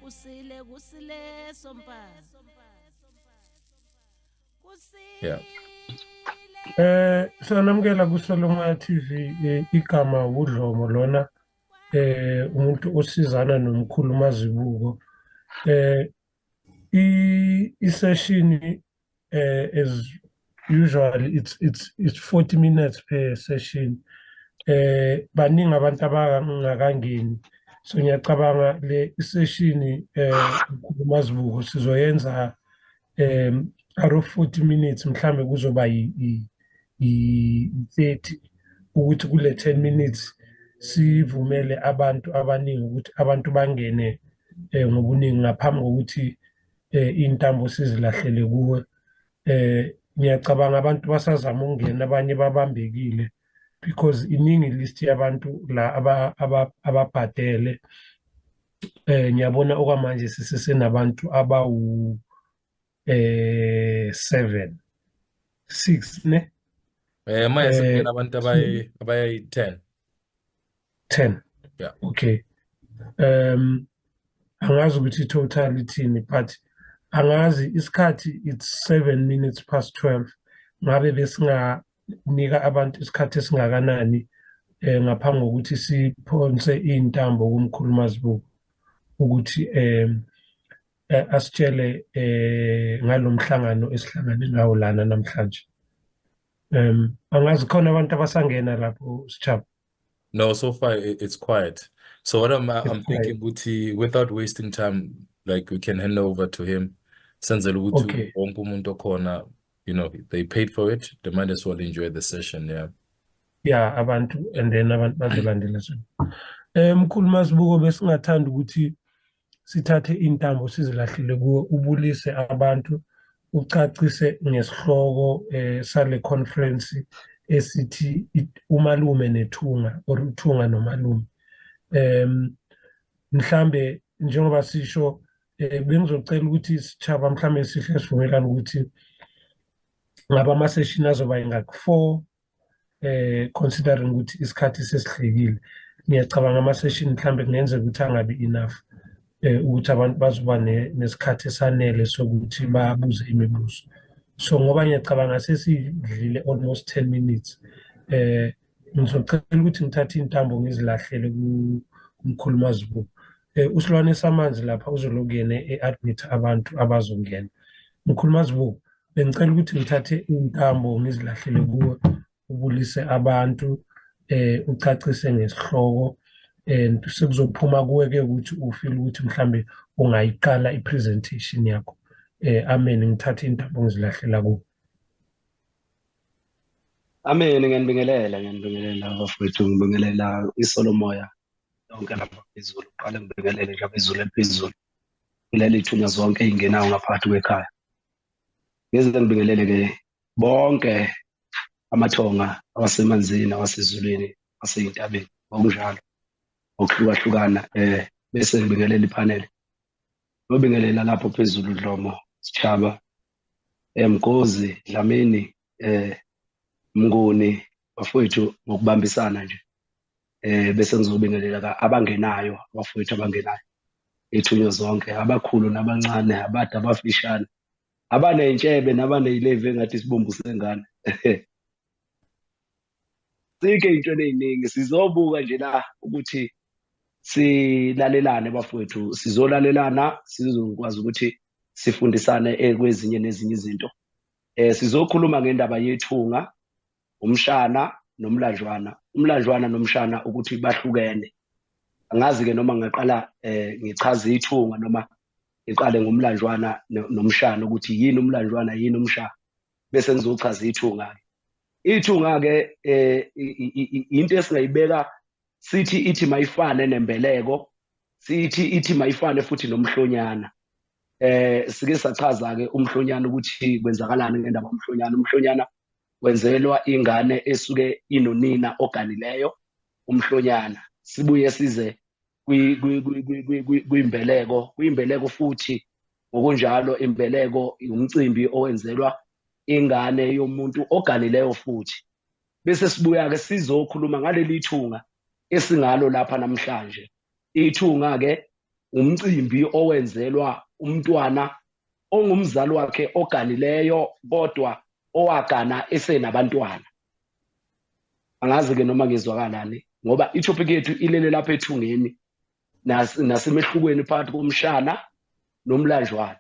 Kusile kusile sompa. Yeah. Sanamukela kuSolomoya TV, igama uDlomo lona, umuntu osizana nomkhulu Mazibuko. I session, as usual, it's 40 minutes per session. Baningi abantu abangakangeni. So ngiyacabanga le session, mkhulu Mazibuko, sizoyenza out of 40 minutes mhlambe kuzoba i 30, ukuthi kule 10 minutes sivumele abantu abaningi ukuthi abantu bangene ngobuningi ngaphambi kokuthi intambo sizilahlele kuwe. Ngiyacabanga abantu basazama ukungena, abanye babambekile because iningi list yabantu la ababhadele. Ngiyabona okwamanje sisesenabantu abawu 7 6 ne. Manje sekungena abantu abayi 10. 10. Yeah. Okay. Angazi ukuthi total ithini, but angazi isikhathi, it's 7 minutes past 12. Ngabe besinganika abantu isikhathi esingakanani ngaphambi kokuthi siphonse intambo kumkhulu Mazibuko ukuthi asitshele ngalomhlangano esihlangane ngawo lana namhlanje? Angazi khona abantu abasangena lapho, Sithaba. No, so far it's quiet. So what I'm It's I'm thinking quiet. ukuthi without wasting time, like, we can hand over to him. Senzele ukuthi wonke umuntu okhona, they paid for it, they might as well enjoy the session, yeah. Yeah, abantu, and then abantu bazolandela. So mkhulu Mazibuko, besingathanda ukuthi sithathe intambo sizilahlele kuwe, ubulise abantu, ucacise ngesihloko sale conference esithi umalume nethunga or uthunga nomalume. Mhlambe njengoba sisho, bengizocela ukuthi sithaba mhlambe sihle sivumelane ukuthi ngabe ama session azoba ingaki 4, considering ukuthi isikhathi sesihlekile. Ngiyacabanga ama session mhlambe kungenzeka ukuthi angabi enough ukuthi abantu bazoba nesikhathi esanele sokuthi babuze imibuzo. So ngoba ngiyacabanga sesidlile almost 10 minutes, ngizocela ukuthi ngithathe intambo ngizilahlele kumkhulu Mazibuko. Usilwane samanzi lapha uzoloku yena e-admit abantu abazongena. Mkhulu Mazibuko, bengicela ukuthi ngithathe intambo ngizilahlele kuwe, ubulise abantu, ucacise ngesihloko, and sekuzophuma kuwe ke ukuthi ufeel ukuthi mhlambe ungayiqala i-presentation yakho. Amen, ngithathe intambo ngizilahlela kuwe. Amen, ngiyanibingelela, ngiyanibingelela bafowethu, ngibingelela iSolomoya yonke lapha phezulu. Qale ngibingelele nje abezulu eliphezulu, kuleli thunya zonke ey'ngenayo ngaphakathi kwekhaya. Ngize ngibingelele-ke bonke amathonga awasemanzini, awasezulwini, asey'ntabeni, ngokunjalo ngokuhlukahlukana, bese ngibingelela iphaneli. Ngobingelela lapho phezulu Dlomo, Sithaba, Mgozi, Dlamini, Mnguni, bafowethu ngokubambisana nje. Bese ngizobingelela abangenayo, abafowethu abangenayo. Ithunywa zonke, abakhulu nabancane, abade abafishane, abaney'ntshebe nabaney'levu engathi isibumbu sengane. Sike ey'ntweni ey'ningi sizobuka nje la ukuthi silalelane bafowethu, sizolalelana, sizokwazi ukuthi sifundisane kwezinye nezinye izinto. Sizokhuluma ngendaba yethunga, umshana nomlanjwana, umlanjwana nomshana ukuthi bahlukene. Angazi-ke noma ngingaqala ngichaze ithunga noma ngiqale ngomlanjwana nomshana, ukuthi yini umlanjwana, yini umshana, bese ngizochaza ithunga-ke. Ithunga-ke into esingayibeka sithi ithi mayifane nembeleko, sithi ithi mayifane futhi nomhlonyana. Sike sachaza-ke umhlonyana ukuthi kwenzakalani ngendaba yomhlonyana. Umhlonyana wenzelwa ingane esuke inonina oganileyo, umhlonyana. Sibuye size kwimbeleko, kwimbeleko futhi ngokunjalo imbeleko umcimbi owenzelwa ingane yomuntu oganileyo futhi. Bese sibuya-ke sizokhuluma ngaleli thunga esingalo lapha namhlanje. Ithunga-ke Umcimbi owenzelwa umntwana ongumzali wakhe oganileyo kodwa owagana esenabantwana. Angazi-ke noma ngizwakalani, ngoba i-topic yethu ilele lapha ethungeni nasemehlukweni phakathi komshana nomlanjwana.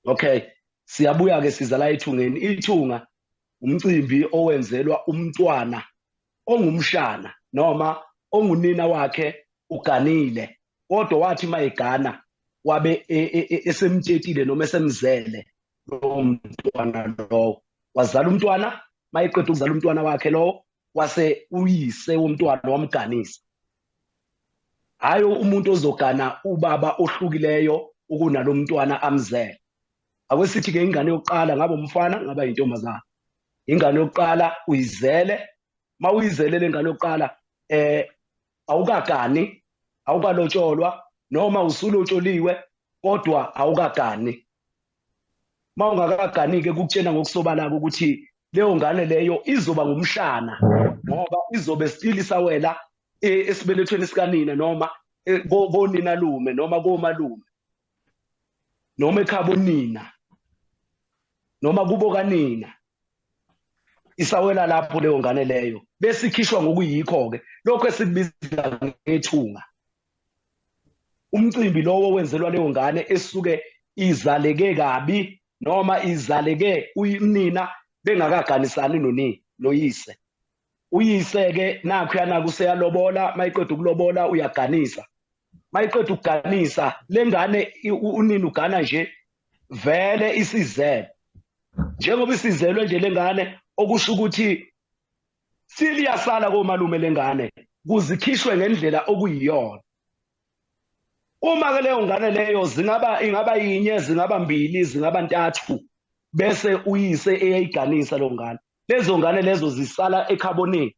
Okay, siyabuya-ke siza la ethungeni. Ithunga umcimbi owenzelwa umntwana ongumshana noma ongunina wakhe uganile, kodwa wathi mayegana wabe esemtshetile noma esemzele lowo mntwana lowo. Wazala umntwana, mayeqeda ukuzala umntwana wakhe lowo, wase uyise womntwana wamganisa. Hhayi umuntu ozogana ubaba ohlukileyo ukunalo mntwana amzele. Ake sithi-ke ingane yokuqala ngabe umfana ngaba yintombazana. Ingane yokuqala uyizele, mawuyizele le ngane yokuqala awukagani, awukalotsholwa noma usulotsholiwe kodwa awukagani. Mawungakagani-ke kukutshena ngokusobala ukuthi leyo ngane leyo izoba ngumshana ngoba izobe still isawela esibelethweni sikanina noma koninalume noma komalume noma ekhabo nina noma kubo kanina, isawela lapho leyo ngane leyo, bese ikhishwa ngokuyikho-ke lokho esikubiza ngethunga. Umcimbi lowo wenzelwa leyo ngane esuke izaleke kabi noma izaleke unina bengakaganisani nonina noyise. Uyise-ke nakhuyana kuseyalobola, mayiqeda ukulobola uyaganisa. Mayiqeda ukuganisa le ngane unina ugana nje vele isizele. Njengoba isizelwe nje le ngane, okusho ukuthi siliyasala komalume le ngane kuzikhishwe ngendlela okuyiyona. Uma ke leyo ngane leyo zingaba ingaba yinye, zingaba mbili, zingaba ntathu, bese uyise eyayiganisa lo ngane. Lezo ngane lezo zisala ekhaboneni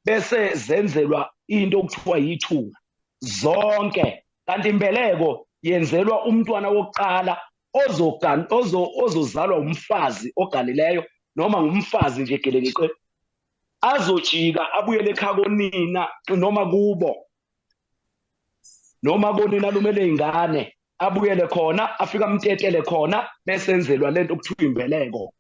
bese zenzelwa into okuthiwa yithunga zonke. Kanti imbeleko yenzelwa umntwana wokuqala ozozalwa umfazi oganileyo noma ngumfazi nje gelekeqe, azojika abuyele ekhaya konina noma kubo noma konina lumele ingane, abuyele khona afike amtetele khona, bese enzelwa lento okuthiwa imbeleko,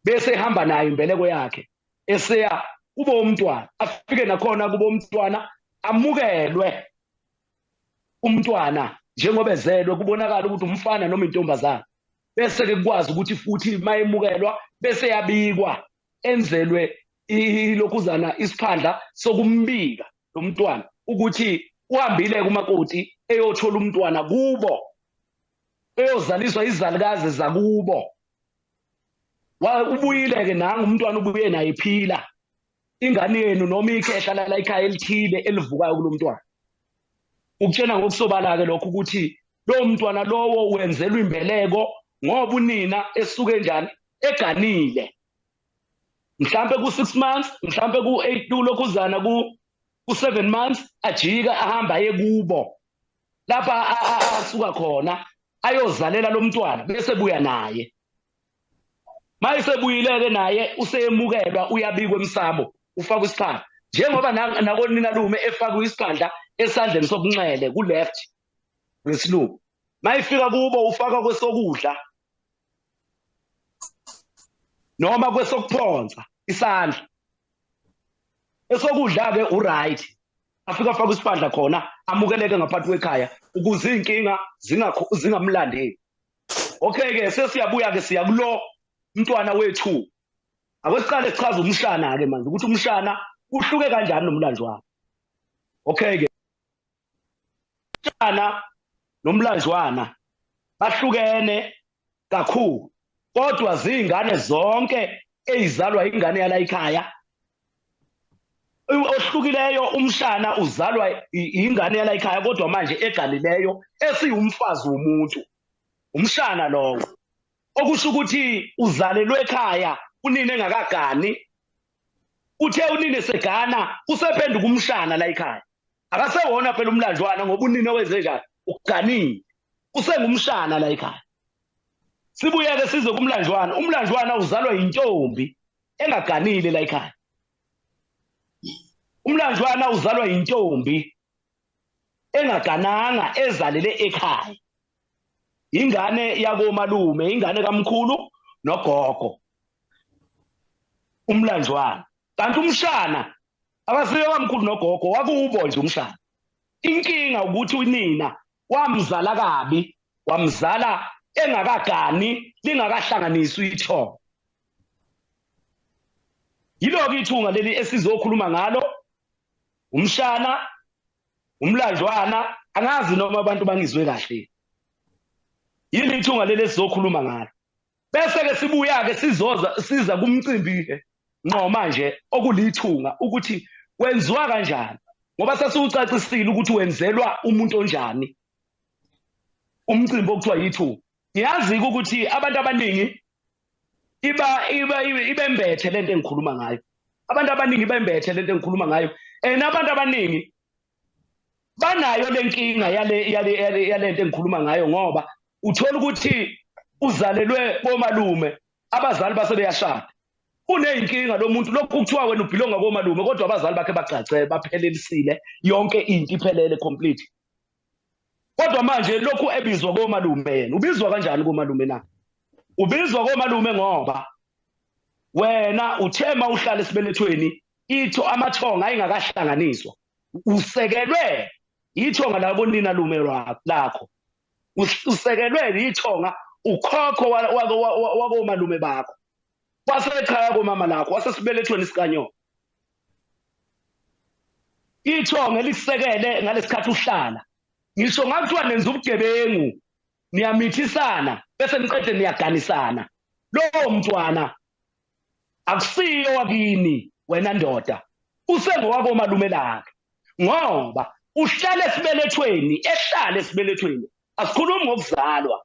bese ehamba nayo imbeleko yakhe eseya kubo umntwana, afike nakhona kubo umntwana amukelwe umntwana njengoba ezelwe, kubonakala ukuthi umfana noma intombazana, bese ke kukwazi ukuthi futhi mayemukelwa bese yabikwa enzelwe ilokhuzana isiphandla sokumbika lo mntwana ukuthi uhambile kumakoti eyothola umntwana kubo, eyozaliswa izalukazi zakubo. Ubuyile-ke nangu umntwana, ubuye naye ephila. Ingane yenu noma ikhehla la ekhaya elithile elivukayo kulo mntwana. Ukutshena ngokusobala-ke lokho ukuthi lowo mntwana lowo wenzelwa imbeleko ngoba unina esuke njani eganile. Mhlampe ku-6 months, mhlampe ku-8, kulokhuzana ku-7 months, ajika ahamba aye kubo lapha asuka khona ayozalela lo mntwana, bese buya naye. Mayesebuyile-ke naye useyemukelwa, uyabikwa emsamo, ufakwa isiphandla njengoba nakonina lume efakwe isiphandla esandleni sokunxele ku-left ngesilungu. Mayifika kubo ufaka kwesokudla noma kwesokuphonsa isandla. Esokudla-ke u-right, afike afake isiphandla khona amukeleke ngaphansi kwekhaya ukuze iy'nkinga zingamlandeli. Okay-ke sesiyabuya-ke siya kulo mntwana wethu. Ake siqale sichaze umshana-ke manje ukuthi umshana uhluke kanjani nomlanjwana. Okay-ke, umshana nomlanjwana bahlukene kakhulu, kodwa ziyingane zonke eyizalwa ingane yala ekhaya. Ohlukileyo umshana uzalwa ingane yala ekhaya kodwa manje eganileyo esiwumfazi womuntu, umshana lowo, okusho ukuthi uzalelwe ekhaya unina engakagani. Uthe unina segana usephenduka umshana la ekhaya, akasewona phela umlanjwana ngoba unina wenze njani, uganile, usengumshana la ekhaya. Sibuye-ke size kumlanjwana. Umlanjwana uzalwa yintombi engaganile la ekhaya. Umlanjwana uzalwa yintombi. Engagananga, ezalele ekhaya. Ingane yakomalume, ingane kamkhulu nogogo. Umlanjwana. Kanti umshana akasiyo kamkhulu nogogo, wakubo nje umshana. Inkinga ukuthi unina wamzala kabi, wamzala engakagani, lingakahlanganiswa ithongo. Yiloko ithunga leli esizokhuluma ngalo, umshana, umlanjwana, angazi noma abantu bangizwe kahle. Yini ithunga leli esizokhuluma ngalo? Bese-ke sibuya-ke sizoza siza kumcimbi-ke ngqo manje okulithunga ukuthi wenziwa kanjani, ngoba sesiwucacisile ukuthi wenzelwa umuntu onjani umcimbi okuthiwa yithunga. Ngiyazi-ke ukuthi abantu abaningi ibembethe lento engikhuluma ngayo. Abantu abaningi bembethe lento engikhuluma ngayo, and abantu abaningi banayo lenkinga yale nto engikhuluma ngayo, ngoba uthola ukuthi uzalelwe komalume, abazali base beyashada, uneyinkinga lo muntu. Lokhu kuthiwa wena ubhilonga komalume, kodwa abazali bakhe bagcagce, baphelelisile yonke into, iphelele complete, kodwa manje lokhu ebizwa komalume. Yena ubizwa kanjani komalume na? Ubizwa komalume ngoba wena uthema uhlala esibelethweni, itho amathonga ayingakahlanganiswa, usekelwe ithonga labonina lume lakho, usekelwe ithonga ukhokho wakomalume bakho wasekhaya komama lakho wasesibelethweni sikanyoko. Ithonga elisekele ngalesikhathi uhlala, ngisho ngakuthiwa nenza ubugebengu, niyamithisana bese niqede niyaganisana, lowo mntwana akusiyo wakini wena ndoda, usengowakomalume lakhe, ngoba uhlala esibelethweni, ehlala esibelethweni. Asikhulumi ngokuzalwa,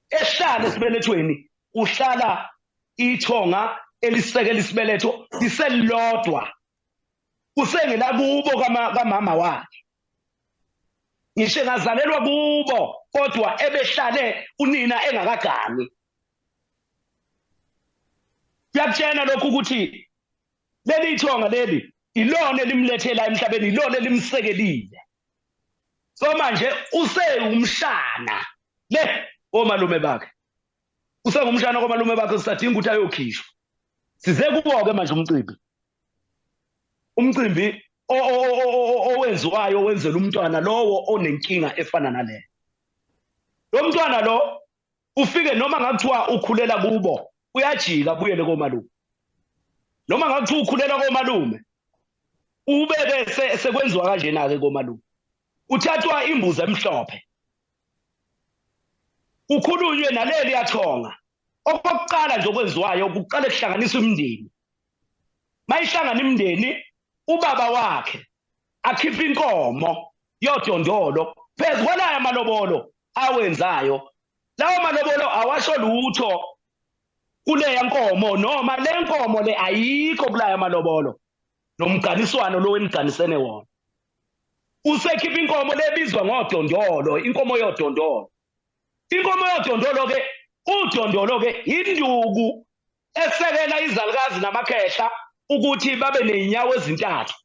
ehlala esibelethweni, uhlala ithonga elisekela isibeletho liselilodwa, usengelakubo kamama wakhe. Ngisho engazalelwa kubo, kodwa ebehlale unina engakagani. Kuyakutshena lokhu ukuthi leli thonga leli ilona elimlethela emhlabeni, ilona elimsekelile. So manje usewumshana le komalume bakhe, usengumshana komalume bakhe, sisadinga ukuthi ayokhishwa. Size kubo-ke manje umcimbi owenziwayo wenzela umntwana lowo onenkinga efana naleyo. Lo mntwana lo ufike, noma ngakuthiwa ukhulela kubo, uyajika abuyele komalume. Noma ngakuthiwa ukhulela komalume, ubeke sekwenziwa kanjena-ke komalume: uthathwa imbuzi emhlophe, kukhulunywe naleli yathonga. Okokuqala nje okwenziwayo, kuqale kuhlanganiswa imindeni. Mayihlangana imindeni, ubaba wakhe akhiphe inkomo yodondolo phezu kwalayo amalobolo awenzayo. Lawo malobolo awasho lutho kuleya nkomo, noma le nkomo le ayikho kulaya malobolo nomganiswano lo eniganisene wona. Usekhipha inkomo lebizwa ngodondolo, inkomo yodondolo. Inkomo yodondolo ke, udondolo ke induku esekela izalukazi namakhehla ukuthi babe nezinyawo ezintathu,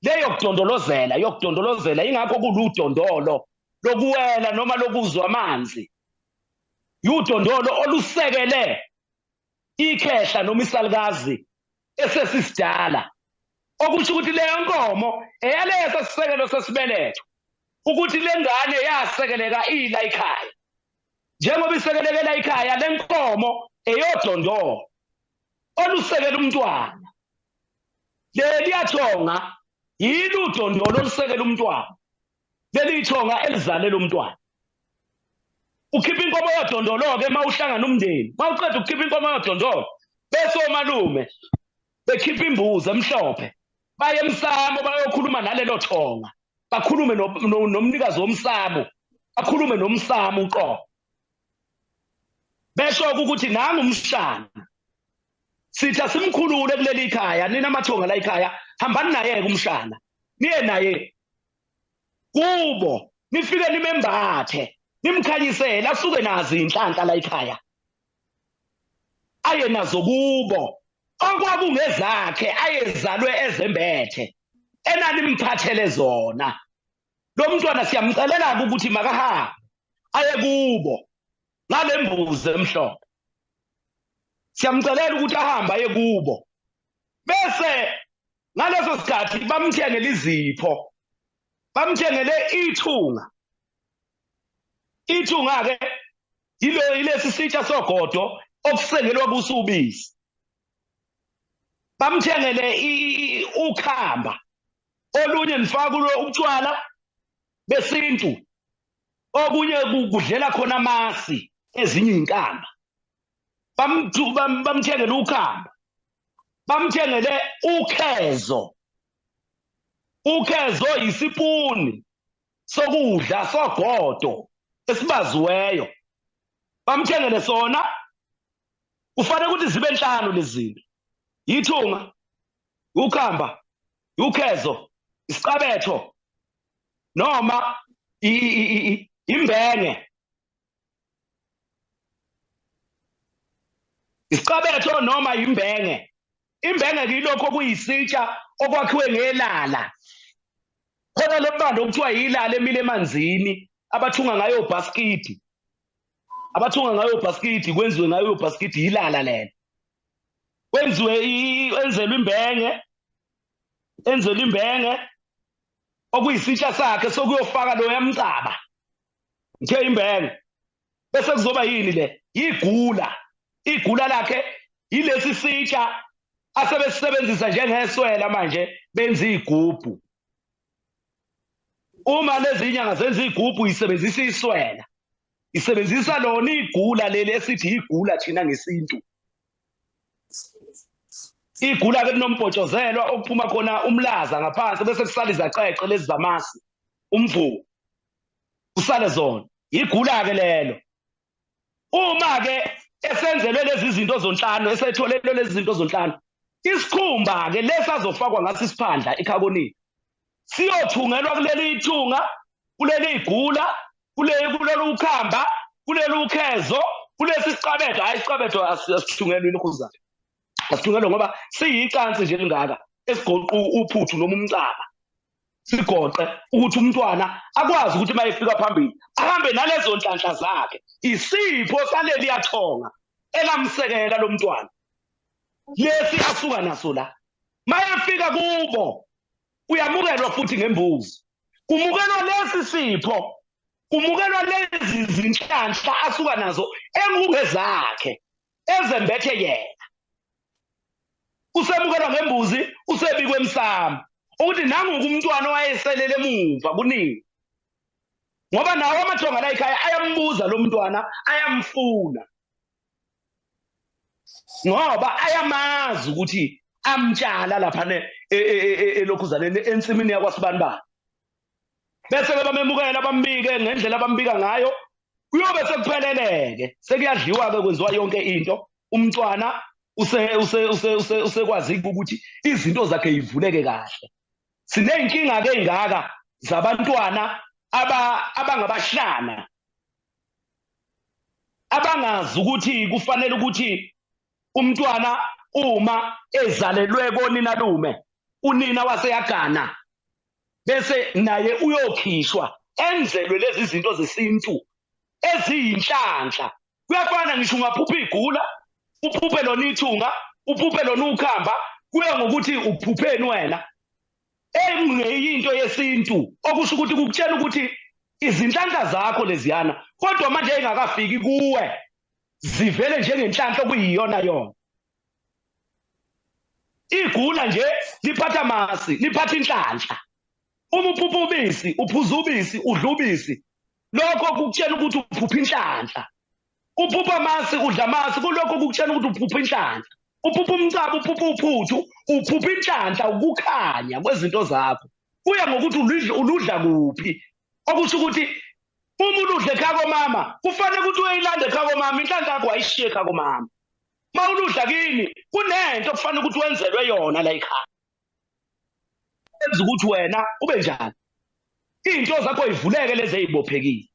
leyo kudondolozela, yokudondolozela, ingakho kuludondolo lokuwela noma lokuzwa amanzi. Yudondolo olusekele ikhehla noma isalukazi esesisidala, okusho ukuthi leyo nkomo eyaleso sisekelo sesibeletho, ukuthi le ngane yasekeleka ila ikhaya. Njengoba isekelekela ikhaya, le nkomo eyodondolo olusekela umntwana. Leli yathonga yilo udondolo olusekela umntwana, leli ithonga elizalela umntwana. Ukhipha inkomo yodondolo-ke uma uhlangana umndeni. Uma uqeda ukukhipha inkomo yodondolo, bese omalume bekhipha imbuzi emhlophe, baye emsamo, bayokhuluma nalelo thonga, bakhulume nomnikazi womsamo, bakhulume nomsamo uqobo, besho ukuthi nangu umshana, sithi asimkhulule kuleli khaya, nina amathonga la ekhaya hambani naye-ke umshana, niye naye kubo, nifike nimembathe, nimkhanyisele, asuke nazo inhlanhla la ekhaya, aye nazo kubo, okwakungezakhe ayezalwe ezembethe enanimphathele zona. Lo mntwana siyamcelela ukuthi makahambe aye kubo ngale mbuzi emhlophe. Siyamcelela ukuthi ahambe aye kubo. Bese ngaleso sikhathi bamthengele izipho. Bamthengele ithunga. Ithunga ke yilo ilesi sitsha sogodo okusengelwa kuso ubisi. Bamthengele ukhamba olunye nifaka kulo utshwala besintu, okunye kudlela khona amasi ezinye izinkamba. Bamthengele ukhamba, bamthengele ukhezo. Ukhezo isipuni sokudla sogodo esibaziweyo, bamthengele sona. Kufanele ukuthi zibe nhlanu lezi zinto: yithunga, ukhamba, ukhezo, isiqabetho noma imbenge. Isiqabetho noma imbenge. Imbenge yilokho okuyisitsha okwakhiwe ngelala. Khona lo bando okuthiwa yilala emile emanzini abathunga ngayo ubhaskidi. Abathunga ngayo ubhaskidi, kwenziwe ngayo ubhaskidi, yilala lelo. Kwenziwe enzelwe imbenge, enzelwe imbenge okuyisitsha sakhe sokuyofaka lo yamcaba. Ngithe imbenge. Bese kuzoba yini le? Igula. Igula lakhe yilesi sitsha asebesebenzisa njengeswela manje benza igubhu. Uma lezi inyanga zenza igubhu isebenzisa iswela. Isebenzisa lona igula leli esithi igula thina ngesintu. Igula ke kunombhotshozelwa okuphuma khona umlaza ngaphansi bese kusala izaqeqe lezi zamasi, umvubo. Kusale zona. Igula ke lelo. Uma ke esenzelwe lezi zinto zonhlanu, esetholelwe lezi zinto zonhlanu, isikhumba ke lesazofakwa ngaso isiphandla ekhabonini siyothungelwa kuleli ithunga, kuleli igula, kuleli ukhamba, kuleli ukhezo, kulesi siqabetho. Hayi, isiqabetho asithungelwe ilokhuzana, asithungelwe ngoba siyicansi nje lingaka esigoqa uphuthu noma umcaba, sigoqe ukuthi umntwana akwazi ukuthi uma efika phambili ahambe nalezo nhlanhla zakhe. Isipho saleli yathonga elamsekela lo mntwana lesi asuka naso la. Mayefika kubo uyamukelwa futhi ngembuzi, kumukelwa lesi sipho, kumukelwa lezi zinhlanhla asuka nazo engungezakhe ezembethe yena. Usemukelwa ngembuzi, usebikwe emsamo ukuthi nangu umntwana owayeselele emuva kuningi, ngoba nawo amathonga la ekhaya ayambuza lo mntwana, ayamfuna ngoba ayamazi ukuthi amtshala lapha elokhuzaneni ensimini yakwasibanibani. Bese ke bamemukela bambike ngendlela abambika ngayo, kuyobe sekupheleleke, sekuyadliwa ke, kwenziwa yonke into. Umntwana usekwazi ukuthi izinto zakhe ivuleke kahle. Sineyinkinga ke ingaka zabantwana abangabahlana abangazi ukuthi kufanele ukuthi umntwana uma ezalelwe konina lume, unina waseyagana, bese naye uyokhishwa enzelwe lezi zinto zesintu eziyinhlanhla. Kuyafana ngisho ungaphupha igula, uphuphe lona ithunga, uphuphe lona ukhamba, kuya ngokuthi uphupheni wena. Engeyinto yesintu okusho ukuthi kukutshela ukuthi izinhlanhla zakho leziyana, kodwa manje engakafiki kuwe zivele njengenhlanhla okuyiyona yona. Igula nje liphatha amasi, liphatha inhlanhla. Uma uphupha ubisi, uphuza ubisi, udla ubisi, lokho kukutshela ukuthi uphupha inhlanhla. Uphupha amasi, udla amasi, kulokho kukutshela ukuthi uphupha inhlanhla. Uphupha umcaba, uphupha uphuthu, uphupha inhlanhla, ukukhanya kwezinto zakho. Kuya ngokuthi uludla kuphi. Okusho ukuthi uma uludla ekhaya komama, kufanele ukuthi uyilande ekhaya komama, inhlanhla yakho ayishiye ekhaya komama. Uma uludla kini, kunento okufanele ukuthi wenzelwe yona la ekhaya. Enza ukuthi wena ube njani? Izinto zakho ivuleke lezi ezibophekile.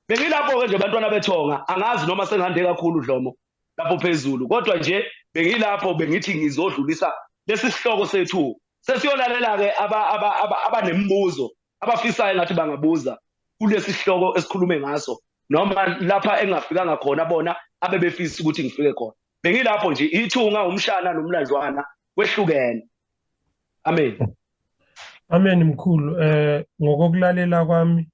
Bengilapho ke nje bantwana bethonga, angazi noma sengihande kakhulu Dlomo lapho phezulu, kodwa nje bengilapho bengithi ngizodlulisa lesi sihloko sethu. Sesiyolalela ke abanemibuzo. abafisayo ngathi bangabuza kulesi sihloko esikhulume ngaso noma lapha engafikanga khona bona abebefisa ukuthi ngifike khona. Bengilapho nje ithunga umshana nomlanjwana kwehlukene. Amen. Amen mkhulu. Ngokokulalela kwami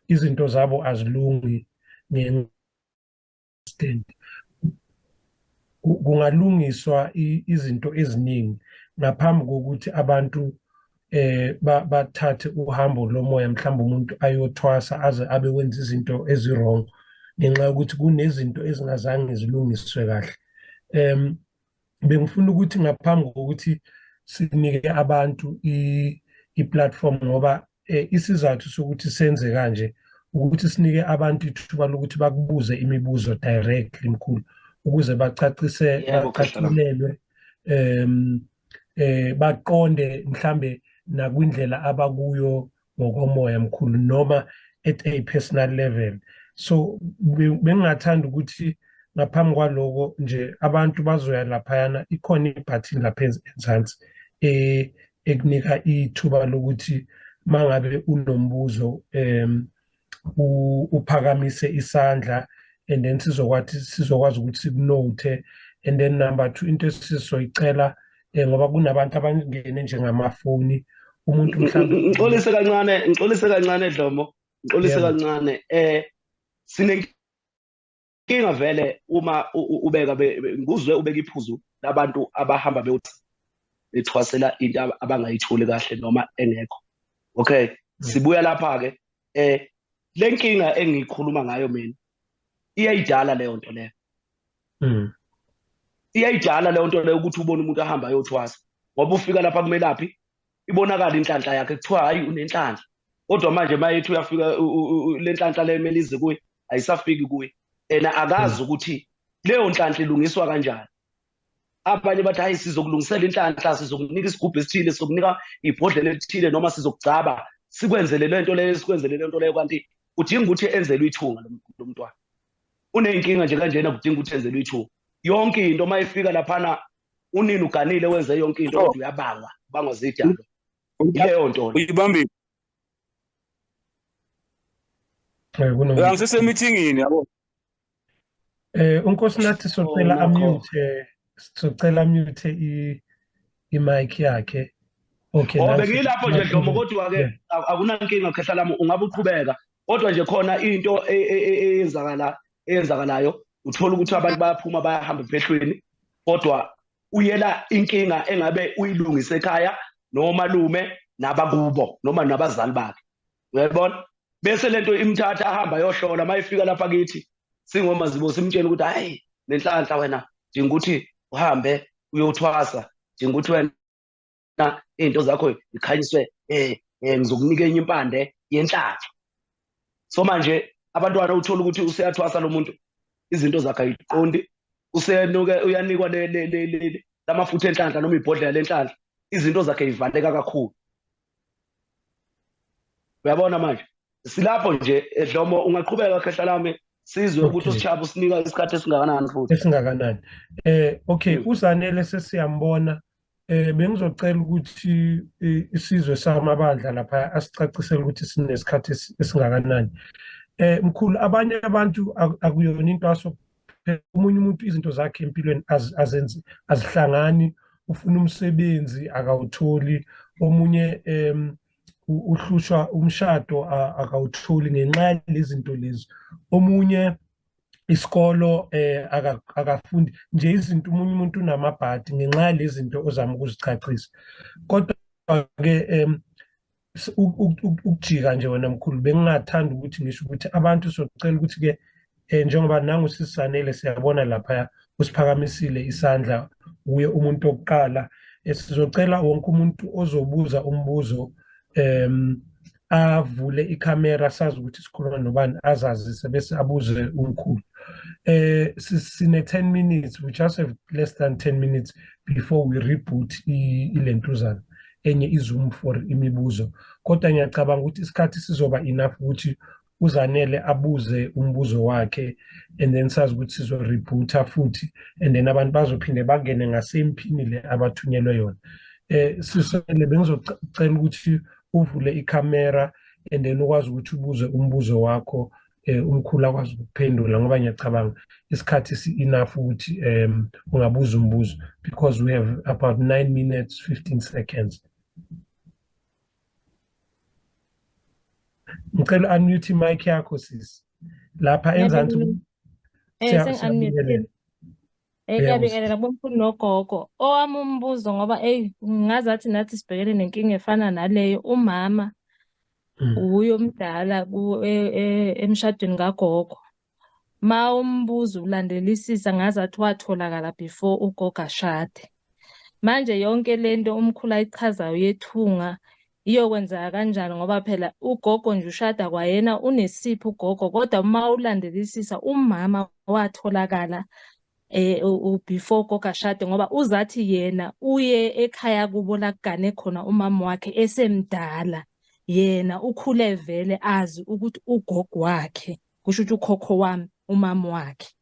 izinto zabo azilungi nge-stand. Kungalungiswa izinto eziningi ngaphambi kokuthi abantu bathathe uhambo lomoya, mhlawumbe umuntu ayothwasa aze abe wenza izinto ezi-wrong ngenxa yokuthi kunezinto ezingazange zilungiswe kahle. Bengifuna ukuthi ngaphambi kokuthi sinike abantu i-platform, ngoba isizathu sokuthi senze kanje ukuthi sinike abantu ithuba lokuthi bakubuze imibuzo directly mkhulu, ukuze bacacise, bacacilelwe, baqonde mhlambe nakwindlela abakuyo ngokomoya mkhulu, noma at a personal level. So bengingathanda ukuthi ngaphambi kwaloko nje abantu bazoya laphayana, ikhona ibhathini lapha enzansi ekunika ithuba lokuthi mangabe unombuzo uphakamise isandla, and then sizokwazi ukuthi sikunote. And then number 2, into esizoyicela ngoba kunabantu abangene njengamafoni, umuntu mhlawumbe ngixolise kancane Dlomo, ngixolise kancane. Sinenkinga vele uma ubeka nguzwe ubeka iphuzu labantu abahamba bethwasela into abangayitholi kahle noma engekho. Okay, sibuya lapha ke. Lenkinga engikhuluma ngayo mina iyayidala leyo nto leyo. Iyayidala leyo nto leyo ukuthi ubone umuntu ahamba ayothwasa, ngoba ufika lapha kumelaphi ibonakala inhlanhla yakhe, kuthiwa hayi unenhlanhla, kodwa manje mayethi uyafika le nhlanhla leyo emele ize kuye ayisafiki kuye, ena akazi ukuthi leyo nhlanhla ilungiswa kanjani. Abanye bathi hayi sizokulungisela inhlanhla, sizokunika isigubhu esithile, sizokunika ibhodlela elithile, noma sizokugcaba sikwenzele lento leyo, sikwenzele lento leyo, kanti udinga ukuthi enzelwe ithunga lo mntwana. Uneyinkinga nje kanjena, kudinga ukuthi enzelwe ithunga. Yonke into uma ifika laphana unini uganile wenze yonke into, kodwa uyabangwa, ubangwa zidalo. Ileyo nto. Uyibambile. Ngisesemithingini yabo. Unkosinathi socela amute, socela amute i-mic yakhe. Okay. Bengilapho nje Dlomo, kodwa ke akunankinga khehla lami, ungabe uqhubeka. Kodwa nje khona into eyenzakalayo, uthola ukuthi abantu bayaphuma bayahamba ephehlweni, kodwa uyela inkinga engabe uyilungise ekhaya nomalume nabakubo noma nabazali bakhe. Uyayibona? Bese lento imthatha ahamba ayohlola, mayifika lapha kithi singomazibo simtshela ukuthi hayi nenhlanhla wena, dinga ukuthi uhambe uyothwasa, dinga ukuthi wena into zakho ikhanyiswe, ngizokunika enye impande yenhlanhla. So manje abantwana uthola ukuthi useyathwasa lo muntu, izinto zakhe ayiqondi, usenuke uyanikwa le lamafutha enhlanhla noma ibhodlela lenhlanhla, izinto zakhe ivaleka kakhulu. Uyabona manje silapho nje Dlomo, ungaqhubeka khehla lami sizwe ukuthi uSichaba usinika isikhathi esingakanani futhi esingakanani. Okay, uZanele sesiyambona. Bengizocela ukuthi isizwe samabandla lapha asicacisele ukuthi sinesikhathi esingakanani. Mkhulu, abanye abantu akuyona into aso, omunye umuntu izinto zakhe empilweni azenzi, azihlangani, ufuna umsebenzi akawutholi, omunye uhlushwa umshado akawutholi ngenxa yalezinto lezi, omunye isikolo akafundi nje izinto, umunye umuntu unamabhadi ngenxa yalezinto ozama ukuzicacisa. Kodwa ke ukujika nje wena mkhulu, bengingathanda ukuthi ngisho ukuthi abantu socela ukuthi ke njengoba nangu sisanele siyabona lapha usiphakamisile isandla, uye umuntu oqala, sizocela wonke umuntu ozobuza umbuzo Avule ikhamera, sazi ukuthi sikhuluma nobani, azazise bese abuze umkhulu. Sine 10 minutes, we just have less than 10 minutes before we reboot ilentuzana enye iZoom for imibuzo. Kodwa ngiyacabanga ukuthi isikhathi sizoba enough ukuthi uZanele abuze umbuzo wakhe, and then sazi ukuthi sizo-reboota futhi, and then abantu bazophinde bangene nga-same pin le abathunyelwe yona. Sisele bengizocela ukuthi uvule ikhamera and then ukwazi ukuthi ubuze umbuzo wakho, umkhulu akwazi ukuphendula, ngoba ngiyacabanga isikhathi si-enough ukuthi ungabuza umbuzo, because we have about 9 minutes 15 seconds. Ngicela unmute imic yakho sis lapha enzansi. Sengi-unmute. Ngiyabingelela bomkhulu nogogo. Owami umbuzo, ngoba eyi ngazathi nathi sibhekene nenkinga efana naleyo, umama uye omdala emshadweni kagogo. Ma umbuzo ulandelisisa ngazathi watholakala before ugogo ashade. Manje yonke lento umkhulu ayichazayo yethunga iyokwenzeka kanjani, ngoba phela ugogo nje ushada kwayena unesipho ugogo, kodwa uma ulandelisisa umama watholakala before ugogo ashade, ngoba uzathi yena uye ekhaya kubo la kugane khona umama wakhe esemdala, yena ukhule vele azi ukuthi ugogo wakhe, kusho ukuthi ukhokho wami umama wakhe,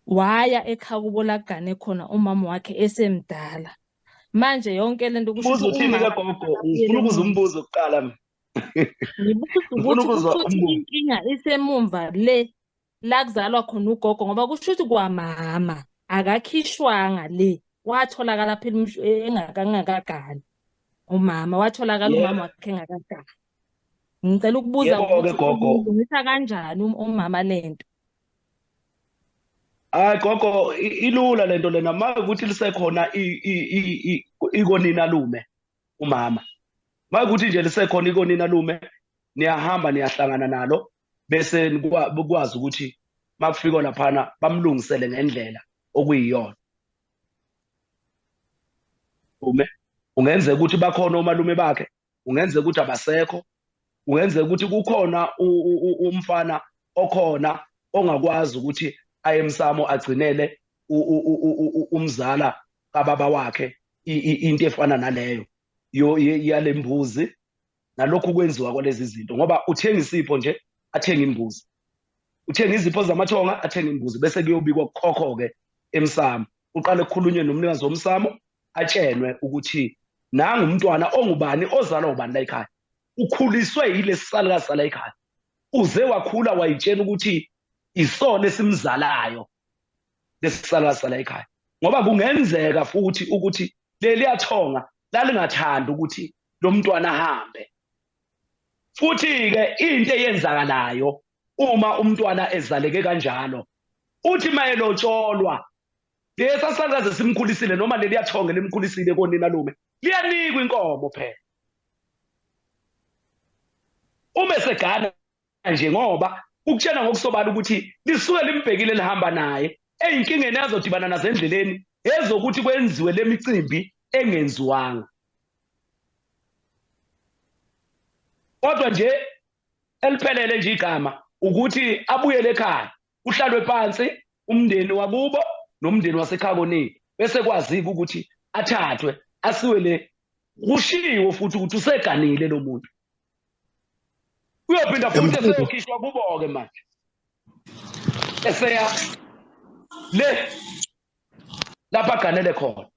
waya ekhaya kubo la kugane khona umama wakhe esemdala. Manje yonke lento kusho ukuthi uthini kagogo? Ngifuna ukuza umbuzo kuqala. Ngibuza ukuthi inkinga isemumva le la kuzalwa khona ugogo, ngoba kusho ukuthi kwamama akakhishwanga le, watholakala phela engakangakagani umama, watholakala umama wakhe engakagani. Ngicela ukubuza ukuthi ulungisa kanjani umama lento? Hayi gogo, ilula lento lena, makuthi lisekhona ikonina lume umama, makuthi nje lisekhona ikonina lume, niyahamba niyahlangana nalo, bese nikwazi ukuthi makufika laphana bamlungisele ngendlela okuyiyona. Ume ungenzeka ukuthi bakhona omalume bakhe, ungenzeka ukuthi abasekho, ungenzeka ukuthi kukhona umfana okhona ongakwazi ukuthi aye emsamo agcinele umzala kababa wakhe into efana naleyo yalembuzi nalokhu kwenziwa kwalezi zinto, ngoba uthenga isipho nje athenga imbuzi, uthenga izipho zamathonga athenga imbuzi, bese kuyobikwa kukhokho-ke emsamo, uqale kukhulunywe nomnikazi womsamo atshenwe ukuthi nangu umntwana ongubani ozalwa ubani la ekhaya, ukhuliswe yilesi salukazi sala ekhaya, uze wakhula wayitshena ukuthi isona esimzalayo lesi salukazi sala ekhaya. Ngoba kungenzeka futhi ukuthi leliyathonga lalingathandi ukuthi lo mntwana ahambe. Futhi-ke into eyenzakalayo uma umntwana ezaleke kanjalo, uthi mayelotsholwa lesa salukazi simkhulisile noma leliyathonga limkhulisile konina lume, liyanikwa inkomo phela uma esegana nje, ngoba ukutshena ngokusobala ukuthi lisuke limbhekile lihamba naye eyinkingeni azodibana nazo endleleni ezokuthi kwenziwe lemicimbi engenziwanga. Kodwa nje eliphelele nje igama ukuthi abuyele ekhaya, kuhlalwe phansi umndeni wakubo nomndeni wasekhaya konini, bese kwazika ukuthi athathwe asiwe le, kushiwo futhi ukuthi useganile lo muntu, uyophinda futhi eseyokhishwa kubo-ke manje eseya le lapha aganele khona.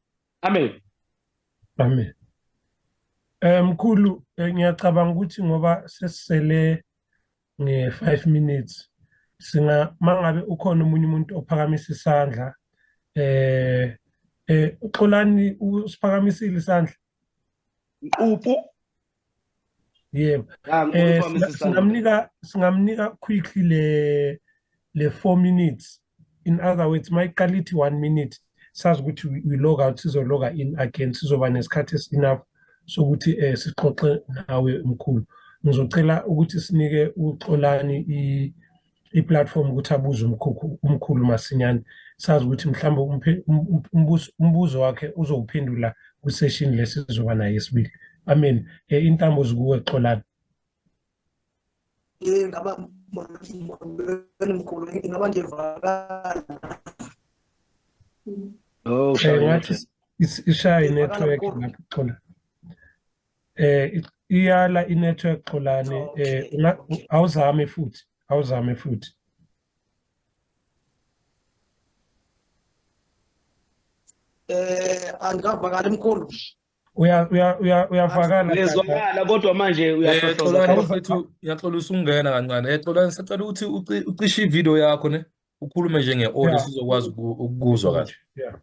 Amen. Amen. Mkhulu, ngiyacabanga ukuthi ngoba sesisele nge-5 minutes, singa mangabe ukhona omunye umuntu ophakamisa isandla, uXolani usiphakamisile isandla. Mquphu. Yebo. Singamnika quickly le 4 minutes. In other words, mayiqala ithi 1 minute, sazi ukuthi we log out, sizologa in again, sizoba nesikhathi enough sokuthi sixoxe nawe mkhulu. Ngizocela ukuthi sinike uXolani i-platform ukuthi abuze umkhulu masinyane, sazi ukuthi mhlawumbe umbuzo wakhe uzowuphendula kwi-session lesizoba naye esibili. Amen. Intambo zikuwe Xolani. Ngaba mkhulu, ingaba ngiyevakala. Oh, ngathi ishaya i-network lapho Xola. Iyala i-network Xolani, awuzame futhi, awuzame futhi. Angikavakali mkhulu. Uyavakala. Uyezwakala kodwa manje uyahlohloza. Mfethu, ngiyaxolisa ukungena kancane. Xolani, sicela ukuthi ucishe ividiyo yakho ne, ukhulume nje nge-audio sizokwazi ukukuzwa kahle. Yeah.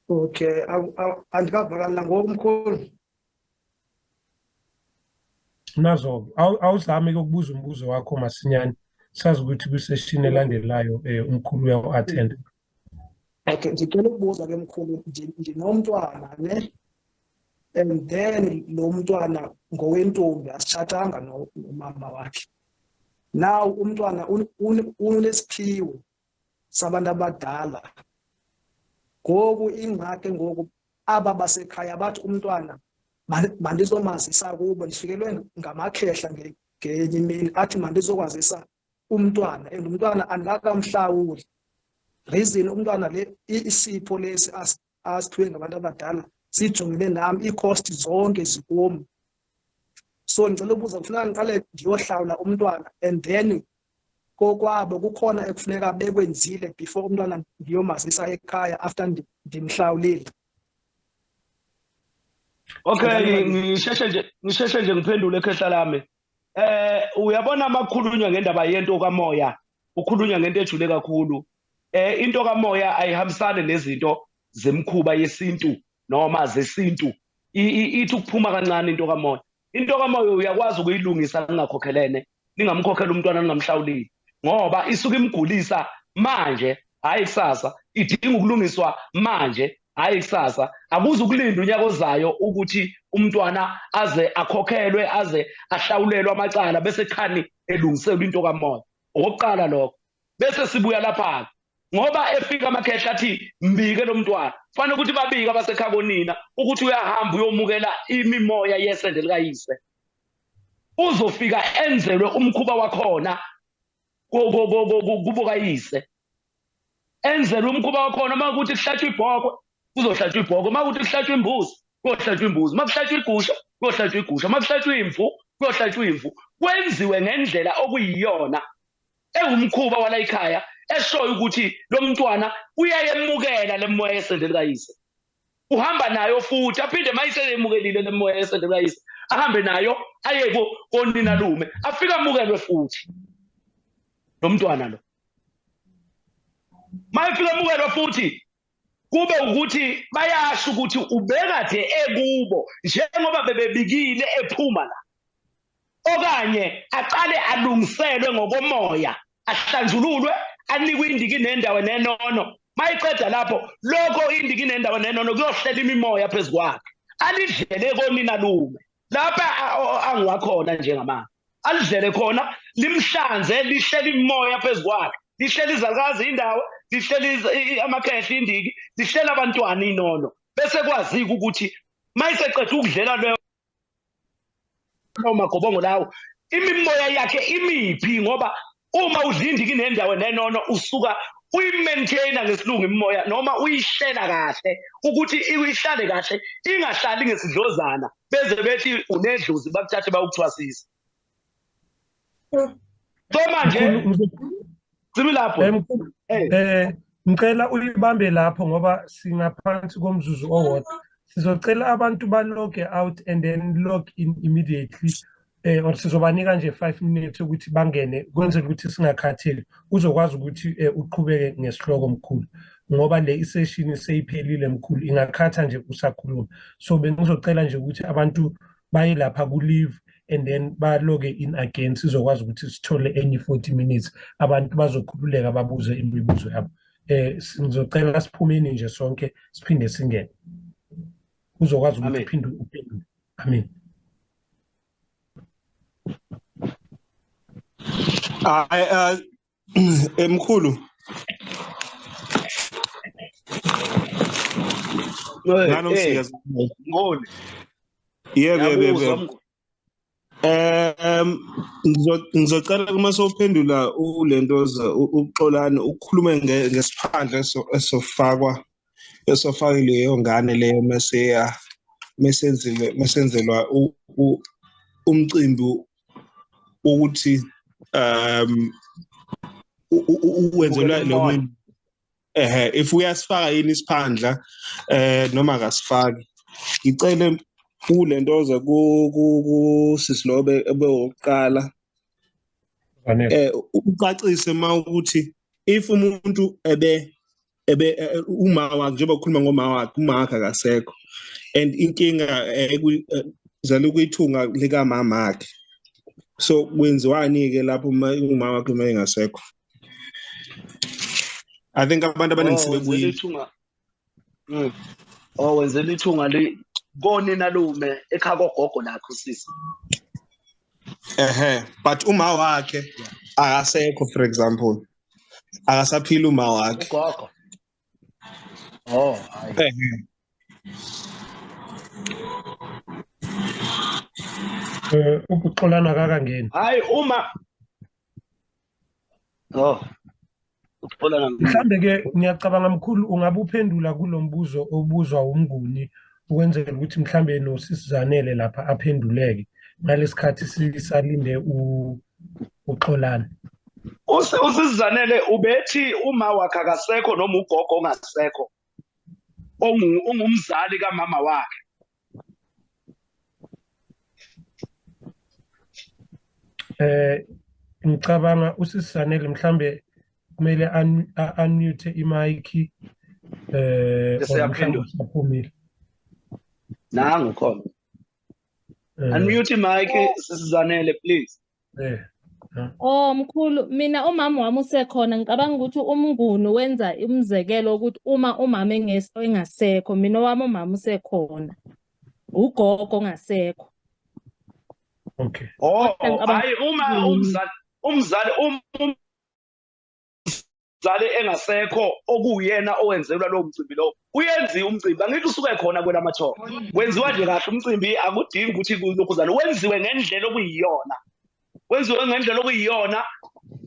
Okay, andikavakali nangoku mkhulu. Nazo, awuzame ukubuza umbuzo wakho masinyane. Sazi ukuthi kwi-session elandelayo umkhulu uyawu-attend. Okay, ngicela ukubuza ke mkhulu, ndinomntwana ne, and then lo mntwana ngowentombi, asitshatanga nomama wakhe. Now umntwana unesiphiwo sabantu abadala. Ngoku ingxaki ngoku aba basekhaya bathi umntwana mandizomazisa kubo, ndifikelwe ngamakhehla ngenye imini athi mandizokwazisa umntwana, and umntwana angakamhlawuli. Reason umntwana le isipho lesi asiphiwe ngabantu abadala sijongene nami, ii-cost zonke zikum. So ngicela ukubuza, kufuneka ngiqale ndiyohlawula umntwana and then kokwabo kukhona ekufuneka bekwenzile before umntwana ndiyomazisa ekhaya after ndimhlawulile? Okay, ngisheshe nje ngiphendule ekhehla lami. Uyabona makukhulunywa ngendaba yento kamoya, ukhulunywa ngento ejule kakhulu. Into kamoya ayihambisane nezinto zemkhuba yesintu noma zesintu. Ithi ukuphuma kancane into kamoya. Into kamoya uyakwazi ukuyilungisa ningakhokhelene, ningamkhokhela umntwana ningamhlawulile, ngoba isuke imgulisa manje, hayi kusasa. Idinga ukulungiswa manje, hayi kusasa. Akuze ukulinda unyaka ozayo ukuthi umntwana aze akhokhelwe, aze ahlawulelwe amacala bese khani elungiselwa into kamoya. Okokuqala lokho. Bese sibuya lapha ngoba efika amakhehla athi mbike lo mntwana, fanele ukuthi babike abasekhaya konina ukuthi uyahamba uyomukela imimoya yesende likayise. Uzofika enzelwe umkhuba wakhona kubo kayise, enzelwe umkhuba wakhona. Uma kuthi kuhlatshwa ibhokwe kuzohlatshwa ibhokwe, uma kuthi kuhlatshwa imbuzi kuyohlatshwa imbuzi, uma kuhlatshwa igusha kuyohlatshwa igusha, uma kuhlatshwa imvu kuyohlatshwa imvu. Kwenziwe ngendlela okuyiyona ewumkhuba wala ekhaya eshoyo ukuthi lo mntwana uyayemukela le moya yesende likayise, uhamba nayo futhi aphinde mayiseyemukelile le moya yesende likayise ahambe nayo aye konina lume, afike amukelwe futhi lo mntwana lo. Mayifika amukelwe futhi kube ukuthi bayasho ukuthi ubekade ekubo njengoba bebebikile ephuma la, okanye aqale alungiselwe ngokomoya, ahlanjululwe, anikwe indiki nendawo nenono. Mayiqeda lapho lokho indiki nendawo nenono kuyohlela imimoya phezu kwakhe, alidlele konina lume lapha angiwakhona njengamanje, alidlele khona limhlanze, lihlele imimoya phezu kwakhe, lihlele izalukazi indawo, lihlele amakhehla indiki, lihlele abantwana inono, bese kwazika ukuthi mayiseqeda ukudlela leyo magobongo lawo imimoya yakhe imiphi, ngoba uma udla indiki nendawo nenono usuka uyi-maintaina ngesilungu imimoya, noma uyihlela kahle ukuthi ihlale kahle, ingahlali ngesidlozana beze bethi unedlozi bakuthathe bayokuthwasisa. So manje simi lapho. Ngicela uyibambe lapho ngoba singaphansi komzuzu owodwa. Sizocela abantu ba-log out and then log in immediately, or sizobanika nje 5 minutes ukuthi bangene, kwenzela ukuthi singakhatheli, uzokwazi ukuthi uqhubeke ngesihloko mkhulu, ngoba le isession seyiphelile mkhulu, ingakhatha nje usakhuluma. So bengizocela nje ukuthi abantu baye lapha ku-leave and then ba-log in again, sizokwazi ukuthi sithole enye 40 minutes, abantu bazokhululeka babuze imibuzo yabo. Ngizocela siphumeni nje sonke siphinde singene, uzokwazi ukuthi uphinde uphendule. Amen. Mkhulu. Yebo. Ngizocela uma sowuphendula ulentoza uXolani ukukhulume ngesiphandla esofakwa esofaka leyo ngane leyo mase mesenziwe mesenzelwa umcimbi ukuthi uwenzelwa lo if uyasifaka yini isiphandla noma akasifaki. Ngicele kulentoza ku sisilobe ebewokuqala ucacise mawukuthi if umuntu ebe uma wakhe njengoba ukhuluma ngoma wakhe uma wakhe akasekho and inkinga zalo kuyithunga lika mama wakhe, so kwenziwani ke lapho uma wakhe uma engasekho? I think abantu abaningi sebebuyile. Wenzela ithunga le konina lume ekhaya kogogo lakho sisi. But uma wakhe akasekho, for example akasaphila uma wakhe ugogo. Hayi. Ukuxolana kakangeni. Hayi uma ukuxolana mhlambe ke ngiyacabanga mkhulu ungabe uphendula kulombuzo obuzwa umnguni ukwenzela ukuthi mhlambe nosisizanele lapha aphenduleke ngalesikhathi sisalinde uXolani. Usizanele ubethi uma wakhe akasekho noma ugogo ongasekho ongumzali kamama wakhe. Ngicabanga usizanele mhlambe kumele unmute imic mhlawumbe nangu khona. Unmute mic sisizanele please. Mkhulu mina umama wami usekhona, ngicabanga ukuthi umnguni wenza umzekelo ukuthi uma umama engasekho, mina wami umama usekhona, ugogo ongasekho. Okay. Hayi uma umzali engasekho okuyena owenzelwa lo mcimbi lo uyenziwa umcimbi, angithi usuke khona kwelamathongo wenziwa nje kahle umcimbi, akudingi ukuthi lokhuzana wenziwe ngendlela okuyiyona, wenziwe ngendlela okuyiyona,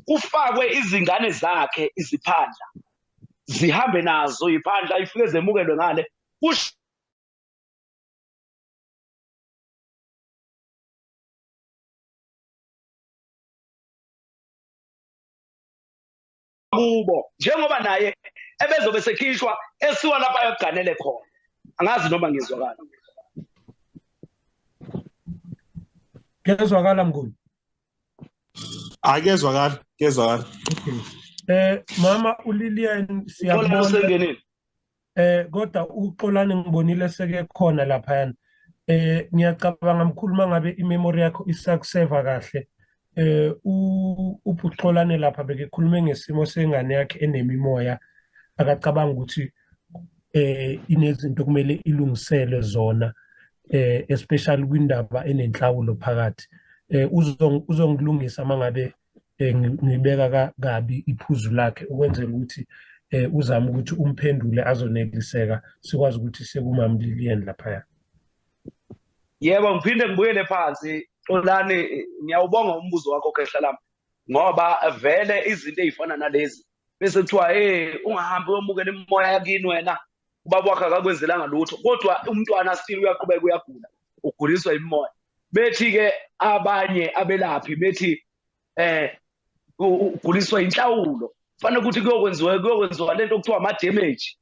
kufakwe izingane zakhe iziphandla zihambe nazo iphandla ifike zemukelwe ngale kubo njengoba naye ebezobe sekhishwa esiwa lapha ayoganele khona. Angazi noma ngizwakala. Kuyezwakala mnguni? Akezwakala, kuyezwakala. Okay. Mama uLilian siyabona. Kodwa uXolani ngibonile seke khona lapha. Ngiyacabanga mkhulu mangabe imemory yakho isakuseva kahle. uXolane lapha bekekhulume ngesimo sengane yakhe enemimoya, akacabanga ukuthi inezinto kumele ilungiselwe zona, especially kwindaba enenhlawulo phakathi. Uzongilungisa mangabe ngibeka kabi iphuzu lakhe ukwenzela ukuthi uzame ukuthi umphendule azoneliseka sikwazi ukuthi sekumama Lilian lapha. Yebo, ngiphinde ngibuyele phansi. Xolani, ngiyawubonga umbuzo wakho khehla lami, ngoba vele izinto ezifana nalezi bese kuthiwa hey ungahambi uyomukela imimoya yakini wena, ubaba wakhe akakwenzelanga lutho, kodwa umntwana still uyaqhubeka uyagula, uguliswa imimoya. Bethi ke abanye abelaphi bethi uguliswa inhlawulo, fanele ukuthi kuyokwenziwa lento okuthiwa ama damage.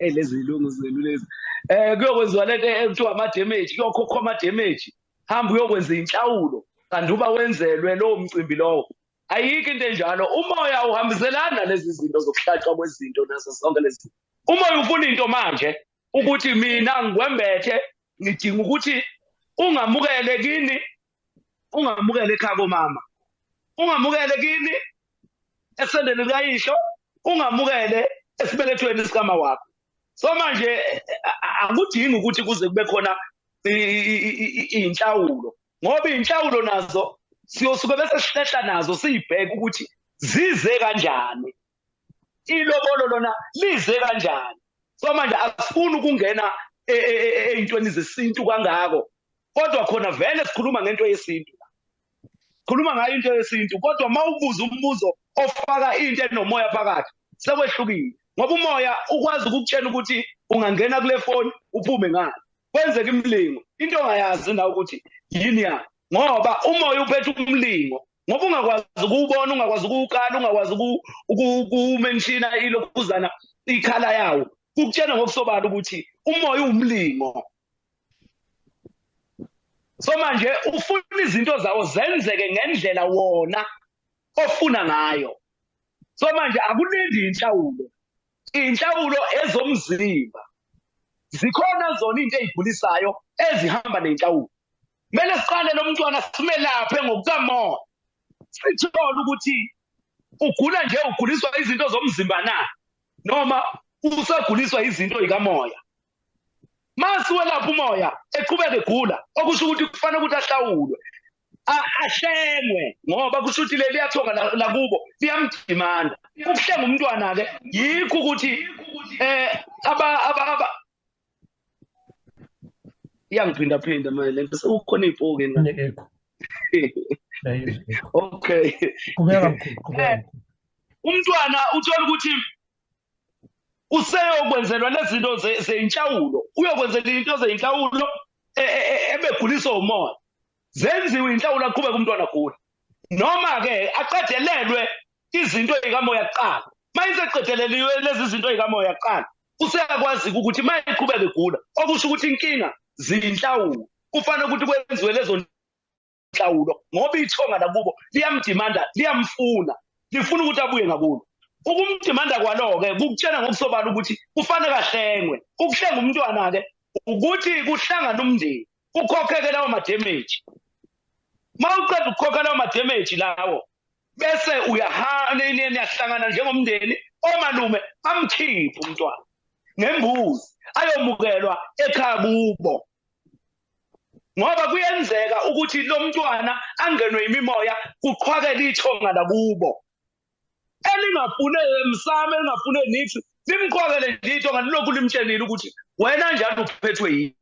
Lezi ilungu zenu lezi. Kuyokwenziwa lento ekuthiwa ama damage, kuyokhokhwa ama damage. Hamba uyokwenza inhlawulo kanti uba wenzelwe lowo mcimbi lowo. Ayikho into enjalo. Umoya uhambiselana lezi zinto zokuhlatshwa kwezinto nazo zonke lezi. Umoya ufuna into manje ukuthi mina ngikwembethe, ngidinga ukuthi ungamukele kini, ungamukele ekhaya komama, ungamukele kini esendeni likayihlo, ungamukele esibelethweni sikama wakho. So manje akudingi ukuthi kuze kube khona inhlawulo, ngoba inhlawulo nazo siyosuke bese sihlehla nazo siyibheke ukuthi zize kanjani, ilobolo lona lize kanjani. So manje asifuni ukungena ey'ntweni zesintu kangako. Kodwa khona vele sikhuluma ngento yesintu. Khuluma ngayo into yesintu, kodwa mawubuza umbuzo ofaka into enomoya phakathi sekwehlukile, ngoba umoya ukwazi ukukutshela ukuthi ungangena kule phone uphume ngalo, kwenzeka imilingo into ongayazi nawe ukuthi yini yayo, ngoba umoya uphethe umlingo, ngoba ungakwazi ukuwubona, ungakwazi ukuwukala, ungakwazi ukumenshina ilokhuzana ikhala yawo, kukutshela ngokusobala ukuthi umoya uwumlingo. So manje ufuna izinto zawo zenzeke ngendlela wona ofuna ngayo. So manje akulindi inhlawulo, inhlawulo ezomzimba zikhona zona into ezigulisayo ezihamba nenhlawulo. Kumele siqale lo mntwana simelaphe ngokukamoya, sithole ukuthi ugula nje uguliswa izinto zomzimba na noma usaguliswa izinto zikamoya. Masiwelapha umoya eqhubeka egula, okusho ukuthi kufanele ukuthi ahlawulwe, ahlengwe, ngoba kusho ukuthi leli yathonga lakubo liyamdimanda. Ukuhlenga umntwana-ke yikho ukuthi aba iyangiphindaphinda manje lento, sekukhona iy'poki ne-echo. Okay, umntwana uthola ukuthi useyokwenzelwa lezinto zeyinhlawulo, uyokwenzela into zeyinhlawulo ebeguliswa umoya, zenziwe inhlawulo aqhubeke umntwana agula, noma-ke aqedelelwe izinto ey'kamoya kuqala. Uma iseqedeleliwe lezi zinto ey'kamoya kuqala, useyakwazi ukuthi uma eqhubeka egula, okusho ukuthi inkinga zinhlawulo, kufanele ukuthi kwenziwe lezo nhlawulo, ngoba ithonga lakubo liyamdimanda, liyamfuna, lifuna ukuthi abuye ngakulo. Ukumdimanda kwalo-ke kukutshela ngokusobala ukuthi kufanele ahlengwe. Ukuhlenga umntwana-ke ukuthi kuhlangane umndeni, kukhokheke lawo ma-damage. Uma uqeda ukukhokha lawo ma-damage lawo, bese uyahlangana njengomndeni, omalume bamkhiphe umntwana ngembuzi ayomukelwa ekhaya kubo. Ngoba kuyenzeka ukuthi lo mntwana angenwe imimoya, kuqhwakele ithonga lakubo elingafune emsamo, elingafune nithi, limqhwakele nje ithonga lilokhu limtshenile ukuthi wena njalo uphethwe yini.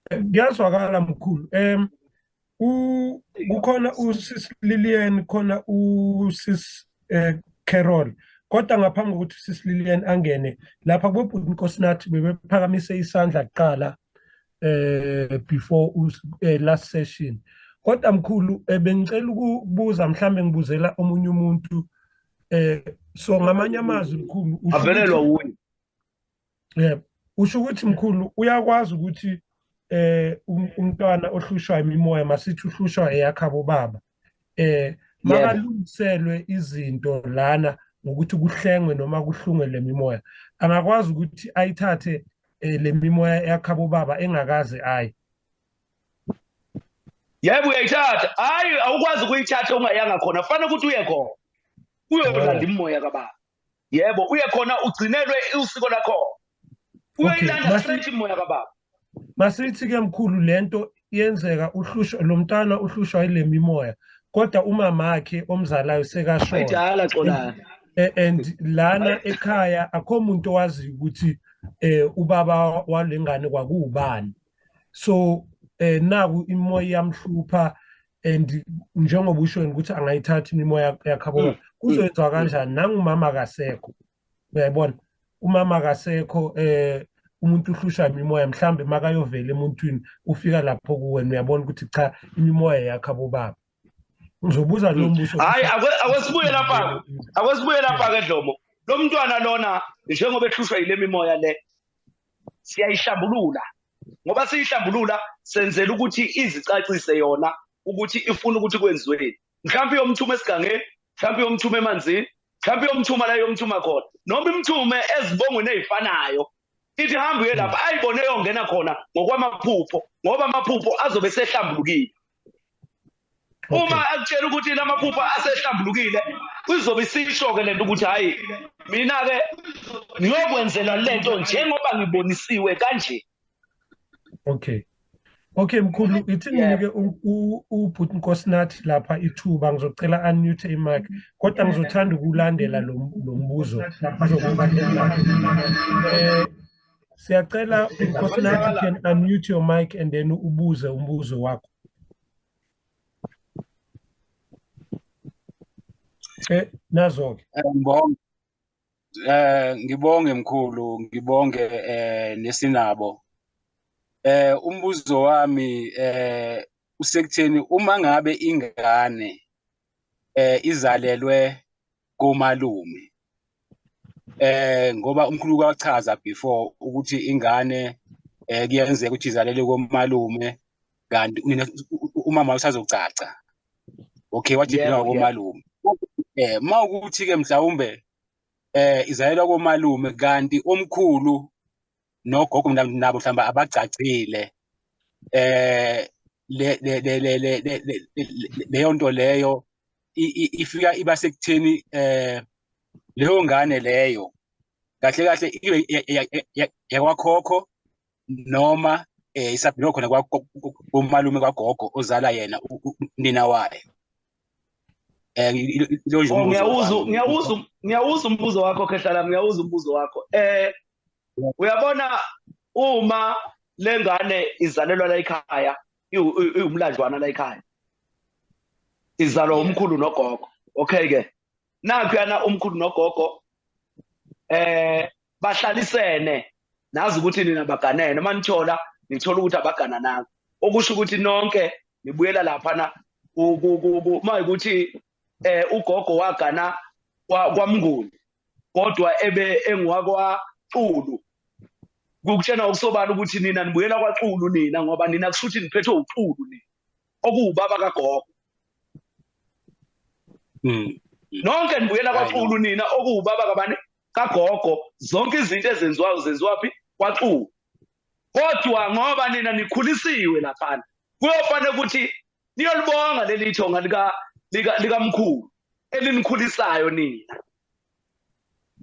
Kuyazwakala mkhulu. Kukhona uSis Lilian, khona uSis Carol. Kodwa ngaphambi kokuthi uSis Lilian angene lapha kubobhuti Nkosinathi bebephakamise isandla kuqala before last session. Kodwa mkhulu bengicela ukubuza, mhlambe ngibuzela omunye umuntu, so ngamanye amazwi mkhulu avelelwa uye. Yebo, usho ukuthi mkhulu uyakwazi ukuthi umntwana ohlushwa imimoya, masithi uhlushwa eyakhabo baba, makalungiselwe izinto lana ngokuthi kuhlengwe noma kuhlungwe le mimoya, angakwazi ukuthi ayithathe le mimoya yakhabo baba engakaze ayi? Yebo, uyayithatha. Hayi, awukwazi ukuyithatha ungayanga khona, fanele ukuthi uye khona uyolanda imimoya kababa. Yebo, uye khona ugcinelwe usiko lakho, uyoyilanda straight imimoya kababa. Masithi-ke mkhulu lento yenzeka, uhlushwa lo mntwana uhlushwa yile mimoya, kodwa umamakhe omzalayo sekashona, and lana ekhaya akho muntu owaziyo ukuthi ubaba walengane kwakuwubani. So naku imimoya iyamhlupha, and njengoba usho ukuthi angayithatha imimoya yakhabo, kuzoyenziwa kanjani? Nangumama akasekho, uyayibona, umama akasekho, umuntu uhlushwa imimoya, mhlambe makayovela emuntwini ufika lapho kuwena uyabona ukuthi cha, imimoya yakhabo baba. Ngizobuza lo mbuso. Hayi, akwesibuye lapha, akwesibuye lapha ke Dlomo. Lo mntwana lona njengoba ehlushwa yile mimoya le, siyayihlambulula. Ngoba siyihlambulula senzela ukuthi izicacise yona ukuthi ifuna ukuthi kwenziweni. Mhlawumbe yomthuma esigangeni, mhlawumbe yomthuma emanzini, mhlawumbe yomthuma la yomthuma khona, noma imthume ezibongweni ezifanayo. Ithi hamba uye lapha, ayibone yongena khona ngokwamaphupho, ngoba amaphupho azobe sehlambulukile. Uma akutshela ukuthi lamaphupho asehlambulukile, izobe isisho-ke lento ukuthi hhayi, mina-ke ngiyokwenzela lento njengoba ngibonisiwe kanje. Okay. Okay mkhulu, ithi nginike ubhuti Nkosinathi lapha ithuba, ngizocela unmute imic, kodwa ngizothanda ukulandela lo mbuzo. Siyacela Nkosinathi, can unmute your mic and then ubuze umbuzo wakho. Nazo-ke. Ngibonge mkhulu, ngibonge nesinabo. Umbuzo wami usekutheni uma ngabe ingane izalelwe komalume, ngoba umkhulu kwachaza before ukuthi ingane kuyenzeka ukuthi izalelwe komalume kanti umama usazocaca. Okay, wathi mina komalume. Mawukuthi ke mhlawumbe izalelwa komalume kanti omkhulu nogogo nabo mhlawumbe abagcagcile, le le le le leyo nto leyo ifika iba sekutheni leyo ngane leyo kahle kahle ibe yakwakhokho noma isabhilo khona kwakomalume kwagogo ozala yena unina wayo. Ngiyawuzwa umbuzo wakho Khehla, ngiyawuzwa umbuzo wakho. Uyabona uma lengane izalelwa la ekhaya, iwumlanjwana la ekhaya, izalwa umkhulu nogogo. Okay ke, nakho yana umkhulu nogogo bahlalisene, nazi ukuthi nina baganene, uma nithola nithola ukuthi abaganananga, okusho ukuthi nonke nibuyela laphana. Uma ukuthi ugogo wagana kwaMnguni kodwa ebe engwakwaXulu, kukutshena okusobala ukuthi nina nibuyela kwaXulu nina, ngoba nina kushuthi niphethwe uXulu nina, okuwubaba kagogo. Nonke nibuyela kwaXulu nina, okuwubaba kabani? Kagogo. Zonke izinto ezenziwayo zenziwa phi? KwaXulu. Kodwa ngoba nina nikhulisiwe laphana, kuyofanele ukuthi niyolibonga leli thonga likamkhulu elinikhulisayo nina,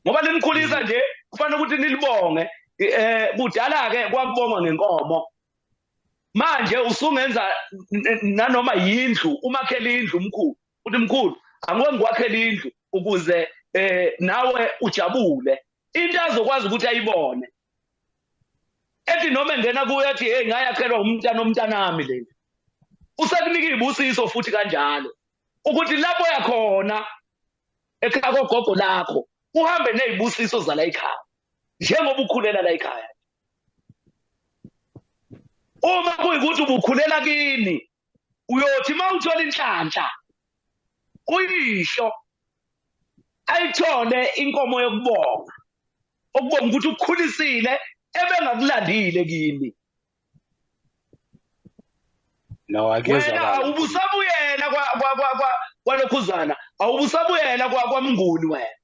ngoba linikhulisa nje kufanele ukuthi nilibonge. Kudala ke kwakubongwa ngenkomo, manje usungenza nanoma yindlu, umakhela indlu umkhulu, uthi mkhulu angike ngikwakhele indlu ukuze nawe ujabule, into azokwazi ukuthi ayibone, ethi noma engena kuyo athi hey ngayakhelwa umntana omntanami le. Usekunika izibusiso futhi kanjalo ukuthi lapho yakhona ekhaya kogogo lakho uhambe nezibusiso zala ekhaya njengoba ukhulela la ekhaya. Uma kuyikuthi ubukhulela kini, uyothi uma uthola inhlanhla uyisho ayithole inkomo yokubonga, okubonga ukuthi ukukhulisile ebengakulandile kini. No, wena awubusabuyela kwalokhuzana, awubusabuyela kwaMnguni wena.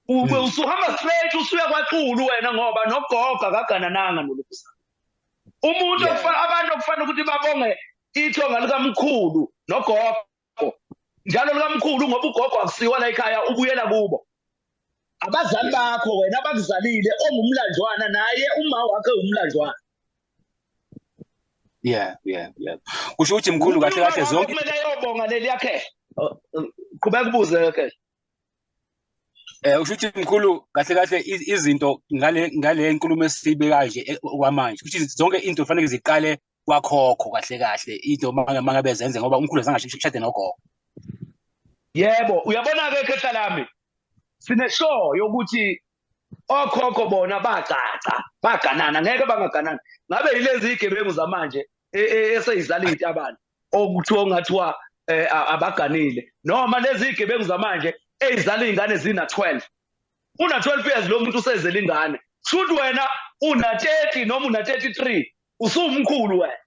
Ube usuhamba straight usuya kwaXulu wena, ngoba nogogo akaganananga nolokhuzana. Umuntu abantu okufanele ukuthi babonge ithonga likamkhulu nogogo, njalo likamkhulu, ngoba ugogo akusiwa la ekhaya, ubuyela kubo. Abazali bakho wena abakuzalile ongumlanjwana naye uma wakhe umlanjwana. Yeah. Kusho ukuthi mkhulu kahle kahle zonke kumele ayobonga leli yakhe. Qhubeka ubuze ke. Usho ukuthi mkhulu kahle kahle izinto ngale nkulumo esibeka nje okwamanje, kusho ukuthi zonke into kufanele ziqale kwakhokho kahle kahle, into mangabe zenze, ngoba umkhulu azange ashade nogogo. Yebo, uyabona ke Khehla lami, sine show yokuthi okhokho bona bacaca baganana, ngeke bangaganana. Ngabe yilezi igebengu zamanje eseyizala izitabane okuthiwa ongathiwa abaganile, noma lezi igebengu zamanje eyizala izingane zina 12. Una 12 years lo muntu usezela ingane, shuthi wena una 30 noma una 33 usumkhulu wena.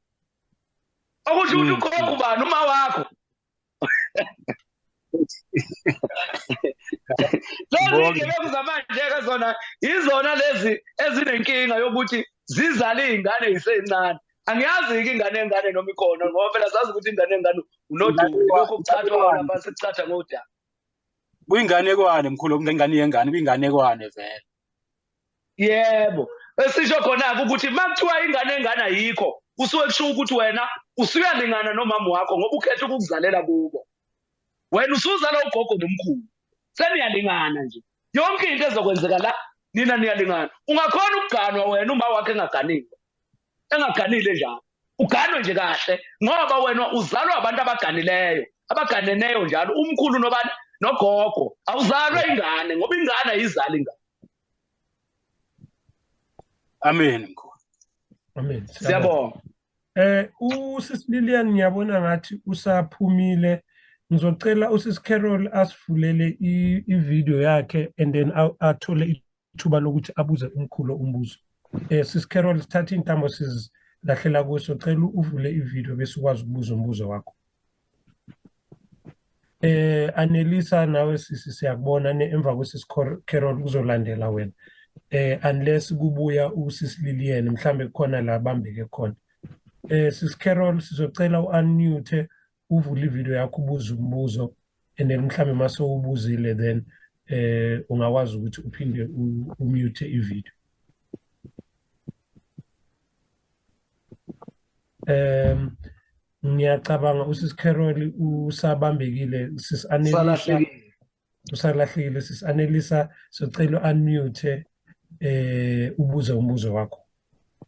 Okusho ukuthi ukhokho ubani? Uma wakho. Lezi igebengu zamanje ke zona izona lezi ezinenkinga yokuthi zizale izingane zisencane. Angiyazi-ke ingane engane noma ikhona, ngoba phela sazi ukuthi ingane engane unodumo, lokho kuchathwa lapha sekuchatha ngodaba. Kuyinganekwane mkhulu, ingane yengane kuyinganekwane vele. Yebo, esisho khona-ke ukuthi uma kuthiwa ingane engane ayikho, Kusuke kusho ukuthi wena usuyalingana nomama wakho ngoba ukhetha ukukuzalela kubo. Wena usuzala ugogo nomkhulu, seniyalingana nje. Yonke into ezokwenzeka la nina niyalingana. Ungakhona ukuganwa wena uma wakhe engaganiwe, engaganile njalo, uganwe nje kahle ngoba wena uzalwa abantu abaganileyo, abaganeneyo njalo, umkhulu nobani nogogo. Awuzalwa ingane ngoba ingane ayizali ingane. Amen mkhulu. Amen. Siyabonga. Usisi Lilian ngiyabona ngathi usaphumile. Ngizocela usisi Carol asivulele i-video yakhe and then athole ithuba lokuthi abuze umkhulu umbuzo. Sisi Carol, sithathe intambo sizilahlela kuso, cela uvule i-video bese ukwazi ukubuza umbuzo wakho. Anelisa, nawe sisi siyakubona emva kwesisi Carol kuzolandela wena. Unless kubuya usisi Lilian mhlambe kukhona la bambeke khona. Sisi Carol, sizocela u-unmute, uvule i-video yakho ubuze umbuzo and then mhlambe mase ubuzile then ungakwazi ukuthi uphinde umute i-video. Ngiyacabanga usisi Carol usabambekile, sisi Anelisa usalahlekile. Sisi Anelisa, sicela unmute ubuze umbuzo wakho.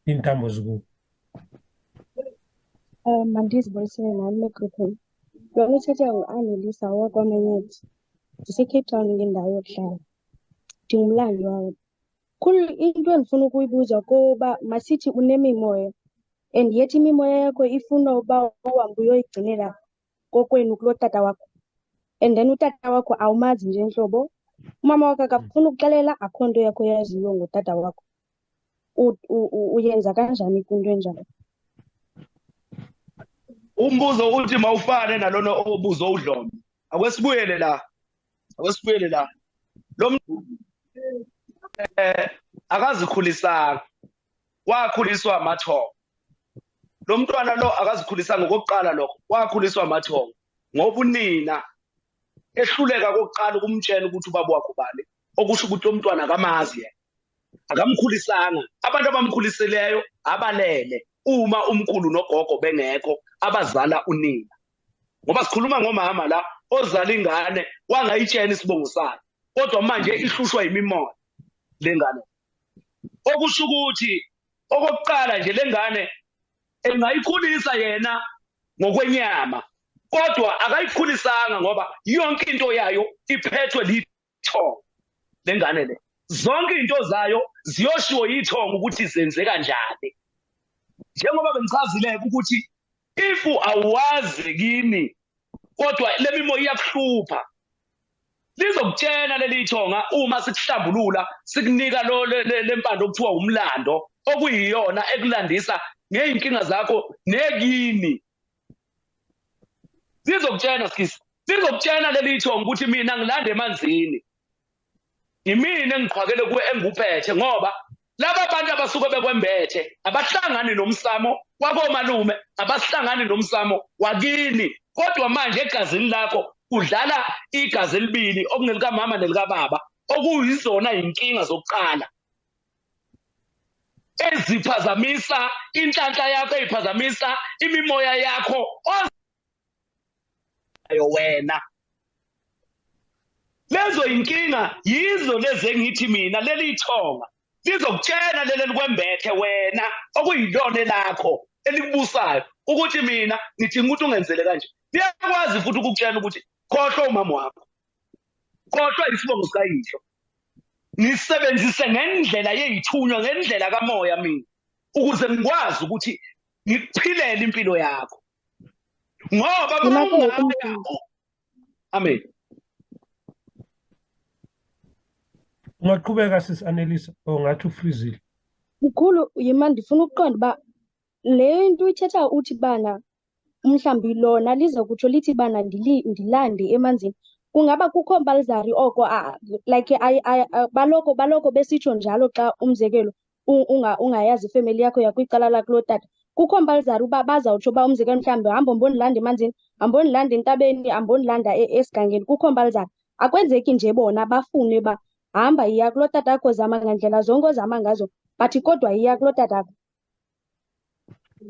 Intambo zikuwe. Mandizibulisele nami egrupini. Lona uthethe ngu-Anelisa wakwaMenyethi. NdiseCape Town ngendawo yokuhlala. Ndingumlandi wayo. Khulu, into endifuna ukuyibuza kuba masithi unemimoya and yet imimoya yakho ifuna uba uhambe uyoyigcinela kokwenu kuloo tata wakho. And then utata wakho awumazi nje ntlobo. Umama wakho akafuni ukuxelela, akho nto yakho yaziyo ngotata wakho. Uyenza kanjani kwinto enjalo? Umbuzo uthi mawufane nalona obuzo uDlomo. Akwesibuyele la. Akwesibuyele la. Lo akazikhulisanga. Wakhuliswa amathongo. Lo mntwana lo akazikhulisanga ngokuqala lokho. Wakhuliswa amathongo ngoba unina ehluleka kokuqala ukumtshela ukuthi ubaba wakho ubani, okusho ukuthi lo mntwana akamazi yena. Akamkhulisanga. Abantu abamkhulisileyo abalele uma umkhulu nogogo bengekho abazala unina. Ngoba sikhuluma ngomama la ozala ingane wangayitshena isibongo sakhe, kodwa manje ihlushwa yimimoya lengane. Okusho ukuthi okokuqala nje lengane engayikhulisa yena ngokwenyama, kodwa akayikhulisanga ngoba yonke into yayo iphethwe lithongo lengane le. Zonke into zayo ziyoshiwo yithongo ukuthi zenze kanjani. Njengoba bengichazile ukuthi if awazi kini kodwa le mimoya iyakuhlupha, lizokutshena leli thonga uma sikuhlambulula sikunika lo lempando okuthiwa umlando, okuyiyona ekulandisa ngeyinkinga zakho nekini. Lizokutshena sikisi, lizokutshena leli thonga ukuthi mina ngilanda emanzini, yimina engiqhwakele kuwe enguphethe, ngoba laba bantu abasuke bekwembethe abahlangani nomsamo wakomalume, abahlangani nomsamo wakini, kodwa manje egazini lakho kudlala igazi elibili okungelikamama nelikababa, okuyizona inkinga zokuqala eziphazamisa inhlanhla yakho, eziphazamisa imimoya yakho ozayo wena. Lezo inkinga yizo lezi engithi mina leli thonga lizokutshena leli likwembethe wena okuyilona lakho elikubusayo ukuthi mina ngidinga ukuthi ungenzele kanje. Liyakwazi futhi ukukutshena ukuthi khohlwa umama wakho, khohlwa isibongo sikayihlo, ngisebenzise ngendlela yeyithunywa, ngendlela kamoya mina, ukuze ngikwazi ukuthi ngikuphilele impilo yakho. Ngoba amen. Ungaqhubeka sisi Anelisa, ongathi ufrizile. Mkhulu, yima ndifuna ukuqonda uba le nto uyithetha uthi bana mhlawumbi lona liza kutsho lithi bana ndilande emanzini. Kungaba kukho compulsory oko, like baloko besitsho njalo xa umzekelo ungayazi ifemeli yakho yakwicala lakuloo tata. Kukho compulsory uba bazawutsho uba umzekelo mhlawumbi hamba mbonilanda emanzini, hamba ondilanda entabeni, hamba ondilanda esigangeni. Kukho compulsory. Akwenzeki nje bona bafune uba hamba yiya kuloo tatakho, zama ngandlela zonke ozama ngazo, but kodwa yiya kuloo tatakho.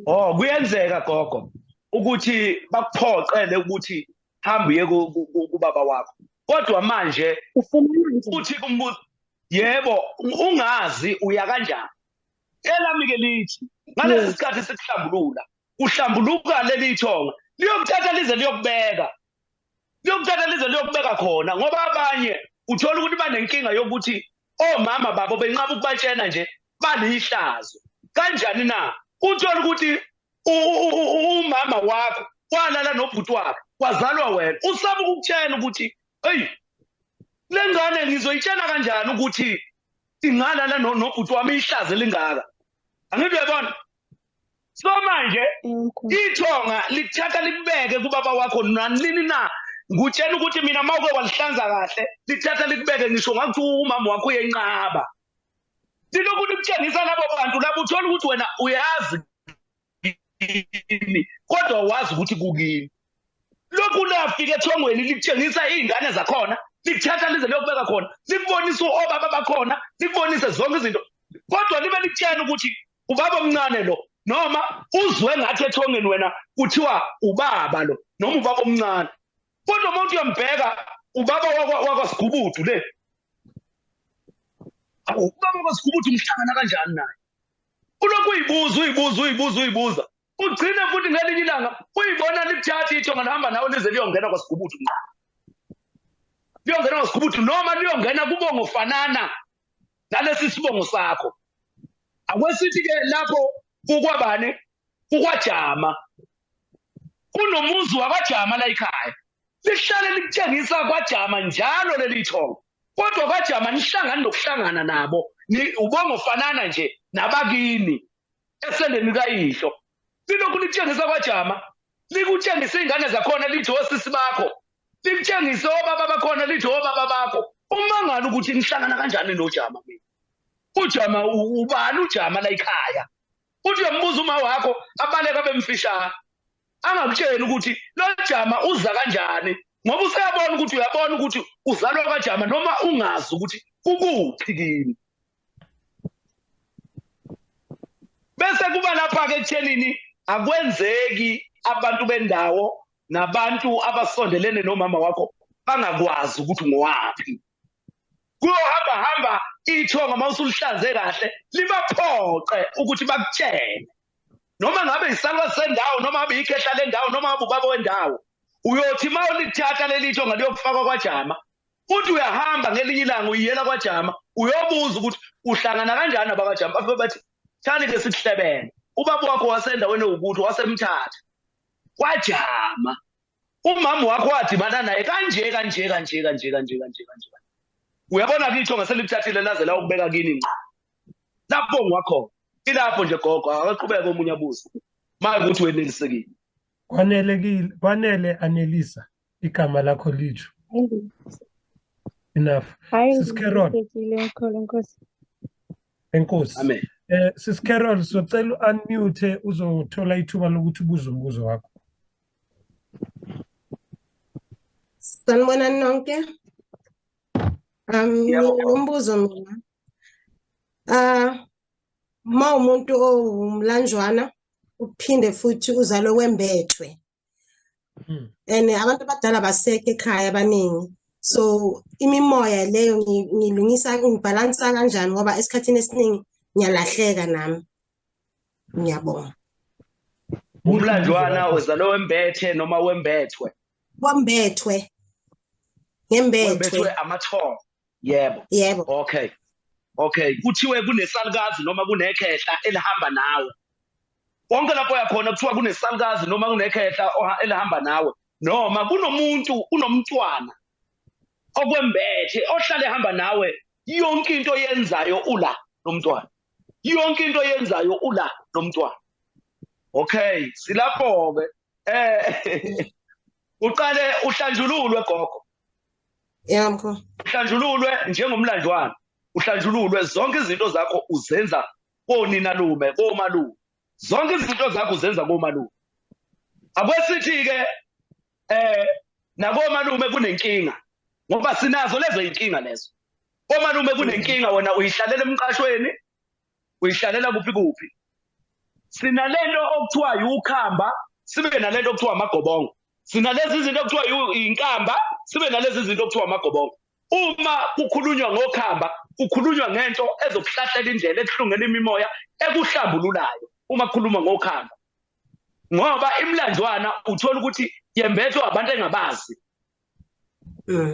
Oh, kuyenzeka gogo ukuthi bakuphoqele ukuthi hamba uye kubaba wakho. Kodwa manje Ufumana njani? uthi kumbuzo, yebo, ungazi uya kanjani. Elami ke lithi ngalesi sikhathi sikuhlambulula, kuhlambuluka leli thonga liyokuthatha lize liyokubeka. Liyokuthatha lize liyokubeka khona, ngoba abanye uthola ukuthi banenkinga yokuthi omama babo benqaba ukubatshena nje balihlazo. Kanjani na? Uthola ukuthi umama wakho walala nobhuti wakhe, wazalwa wena, usaba ukukutshela ukuthi hey, le ngane ngizoyitshela kanjani ukuthi ingalala nobhuti wami ihlazo elingaka. Angithi uyabona? So manje ithonga lithatha likubeke kubaba wakho nanini na. Ngutshela ukuthi mina mawuke walihlanza kahle, lithatha likubeke ngisho ngakuthi umama wakho uyenqaba. Lilokhu likutshengisa labo bantu labo, uthola ukuthi wena uyazi kini kodwa wazi ukuthi kukini. Lokhu lafika ethongweni likutshengisa iy'ngane zakhona, likuthatha lize liyokubeka khona, likubonise obaba bakhona, likubonise zonke izinto, kodwa libe likutshela ukuthi ubaba omncane lo, noma uzwe ngathi ethongeni wena kuthiwa ubaba lo noma ubaba omncane, kodwa uma uthi uyambheka ubaba wakwaSigubudu le. Awu, ubaba wakwaSigubudu umhlangana kanjani naye? Ulokhu uyibuza uyibuza uyibuza uyibuza, ugcine futhi ngelinye ilanga uyibona likuthatha ithonga lihamba nawe lize liyongena kwaSigubudu ngqo, liyongena kwaSigubudu noma liyongena kubongo fanana nalesi sibongo sakho. Akwesithi-ke lapho kukwabani? Kukwajama. Kunomuzi wakwaJama la ekhaya, lihlale likutshengisa kwaJama njalo leli thonga, kodwa kwaJama nihlangani nokuhlangana nabo, ubongo fanana nje nabakini esendeni kayihlo. Lilokhu likutshengisa kwaJama, likutshengisa iy'ngane zakhona, lithi osisi bakho, likutshengise obaba bakhona, lithi obaba bakho. Umangala ukuthi nihlangana kanjani noJama mina. UJama ubani uJama la ekhaya? Uthi uyambuza uma wakho, abaleka bemfishane, angakutsheli ukuthi lo Jama uza kanjani, ngoba useyabona ukuthi uyabona ukuthi uzalwa kwaJama noma ungazi ukuthi kukuphi kini. Bese kuba lapha-ke ekuthenini akwenzeki abantu bendawo nabantu abasondelene nomama wakho bangakwazi ukuthi ngowaphi. Kuyohamba hamba ithonga uma usulihlaze kahle libaphoqe ukuthi bakutshele, noma ngabe isalukazi sendawo, noma ngabe ikhehla lendawo, noma ngabe ubaba wendawo. Uyothi uma ulithatha leli thonga liyokufakwa kwaJama, uthi uyahamba ngelinye ilanga uyiyela kwaJama, uyobuza ukuthi uhlangana kanjani nabakwaJama. Bafike bathi thani-ke sikuhlebele, ubaba wakho wasendaweni ewukuthi wasemthatha kwaJama, umama wakho wadibana naye kanje kanje kanje kanje kanje kanje kanje. Uyabona-ke ithonga selikuthathile laze lawukubeka kini ngqo lapho ngwakhona. Ilapho nje gogo, akaqhubeke omunye abuze maye ukuthi wenelisekile. Kwanelekile, kwanele Anelisa, igama lakho litsho. Enough. Sis Carol. Enkosi. Amen. Sis Carol, socela unmute uzothola ithuba lokuthi ubuze umbuzo wakho. Sanibonani nonke. Umbuzo mina. Ma umuntu owumlanjwana uphinde futhi uzalwe wembethwe. And abantu abadala basekho ekhaya abaningi. So imimoya leyo ngilungisa ngibhalansa kanjani, ngoba esikhathini esiningi ngiyalahleka nami. Ngiyabonga. Umlanjwana uzalwe wembethe noma wembethwe? Wembethwe. Ngembethwe. Wembethwe amathongo. Yebo. Yebo. Okay. Okay, kuthiwe kunesalukazi noma kunekhehla elihamba nawe. Konke lapho yakhona kuthiwa kunesalukazi noma kunekhehla elihamba nawe, noma kunomuntu unomntwana okwembethe ohlale ehamba nawe, yonke into oyenzayo ula nomntwana. Yonke into oyenzayo ula nomntwana. Okay, silapho ke. Uqale uhlanjululwe gogo. Yebo mkhulu. Uhlanjululwe njengomlanjwana. Uhlanjululwe zonke izinto zakho uzenza koninalume, komalume. Zonke izinto zakho uzenza komalume. Akwesithi ke nakomalume kunenkinga, ngoba sinazo lezo inkinga lezo. Komalume kunenkinga, wena uyihlalela emqashweni, uyihlalela kuphi kuphi. Sinalento okuthiwa ukhamba, sibe nalento okuthiwa amagobongo. Sinalezi izinto okuthiwa inkamba, sibe nalezi izinto okuthiwa amagobongo. Uma kukhulunywa ngokhamba, kukhulunywa ngento ezokuhlahlela indlela, ekuhlungela imimoya, ekuhlambululayo uma kukhuluma ngokhamba. Ngoba imlanjwana uthola ukuthi yembethwa abantu engabazi.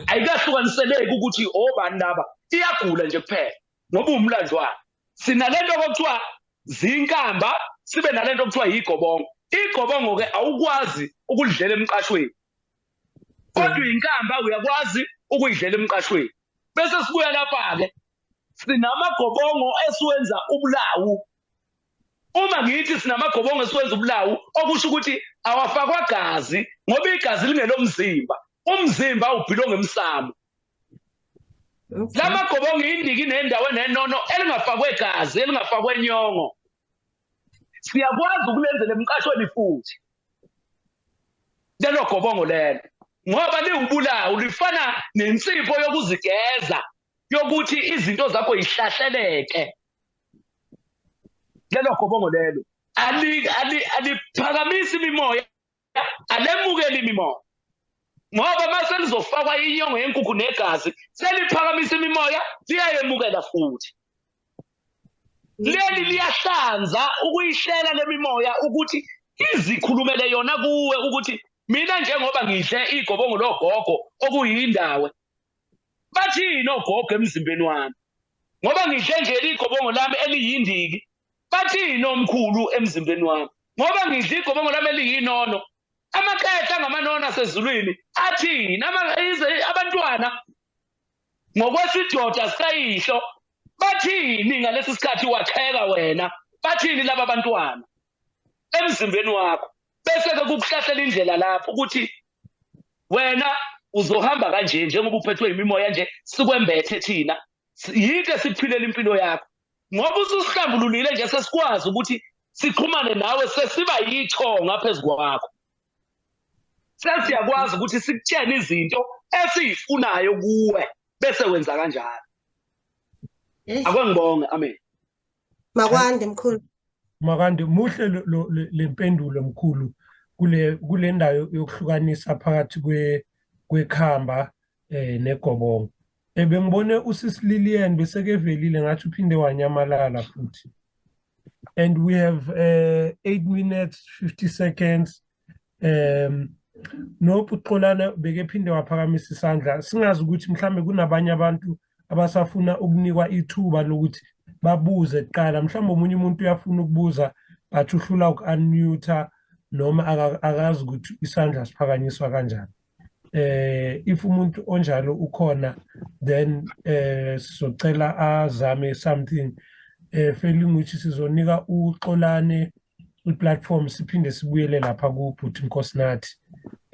Ayikahlukaniseleki ukuthi obani laba, iyagula nje kuphela ngoba umlanjwana. Sinalento okuthiwa zinkamba, sibe nalento okuthiwa yigobongo. Igobongo ke awukwazi ukulidlela emqashweni, kodwa inkamba uyakwazi ukuyidlela emqashweni. Bese sibuya lapha ke sinamagobongo esiwenza ubulawu. Uma ngithi sinamagobongo esiwenza ubulawu, okusho ukuthi awafakwa gazi, ngoba igazi lingelomzimba, umzimba ubhilonga emsamo. Lamagobongo indiki nendawo enenono elingafakwe gazi, elingafakwe nyongo. Siyakwazi ukulenzela emqashweni futhi lelo gobongo lelo, ngoba liwubulawu, lifana nensipho yokuzigeza, yokuthi izinto zakho yihlahleleke. Lelo gobongo lelo aliphakamisi imimoya, alemukeli imimoya, ngoba mase lizofakwa inyongo yenkukhu negazi, seliphakamisa imimoya, liyayemukela futhi. Leli liyahlanza ukuyihlela lemimoya ukuthi izikhulumele yona kuwe, ukuthi mina njengoba ngidle igobongo logogo okuyindawo, bathini ogogo emzimbeni wami? Ngoba ngidle nje igobongo lami eliyindiki, bathini omkhulu emzimbeni wami? Ngoba ngidle igobongo lami eliyinono, amakhetha angamanono asezulwini athini? Abantwana ngokwesidoda sikayihlo bathini ngalesi sikhathi waxheka wena? Bathini laba bantwana emzimbeni wakho? Bese-ke kukuhlahlela indlela lapho ukuthi wena uzohamba kanje njengoba uphethwe imimoya nje, sikwembethe thina, yinto esiphilela impilo yakho. Ngoba ususihlambululile nje, sesikwazi ukuthi sixhumane nawe, sesiba yithonga phezu kwakho. Sesiyakwazi ukuthi sikutshene izinto esiyifunayo kuwe, bese wenza kanjalo. Ake ngibonge, amen. Makwande mkhulu. Makwande, muhle lempendulo mkhulu kule ndawo yokuhlukanisa phakathi kwekhamba negobongo. Bengibone usisi Lilian bese kevelile, ngathi uphinde wanyamalala futhi. And we have 8 minutes 50 seconds. NoPuxolana bekephinde waphakamisa isandla. Singazi ukuthi mhlambe kunabanye abantu abasafuna ukunikwa ithuba lokuthi babuze kuqala. Mhlawumbe omunye umuntu uyafuna ukubuza but uhlula uku-unmute noma akazi ukuthi isandla siphakanyiswa kanjani. If umuntu onjalo ukhona, then sizocela azame something. Failing which sizonika uXolane i-platform, siphinde sibuyele lapha kubhuti Nkosinathi,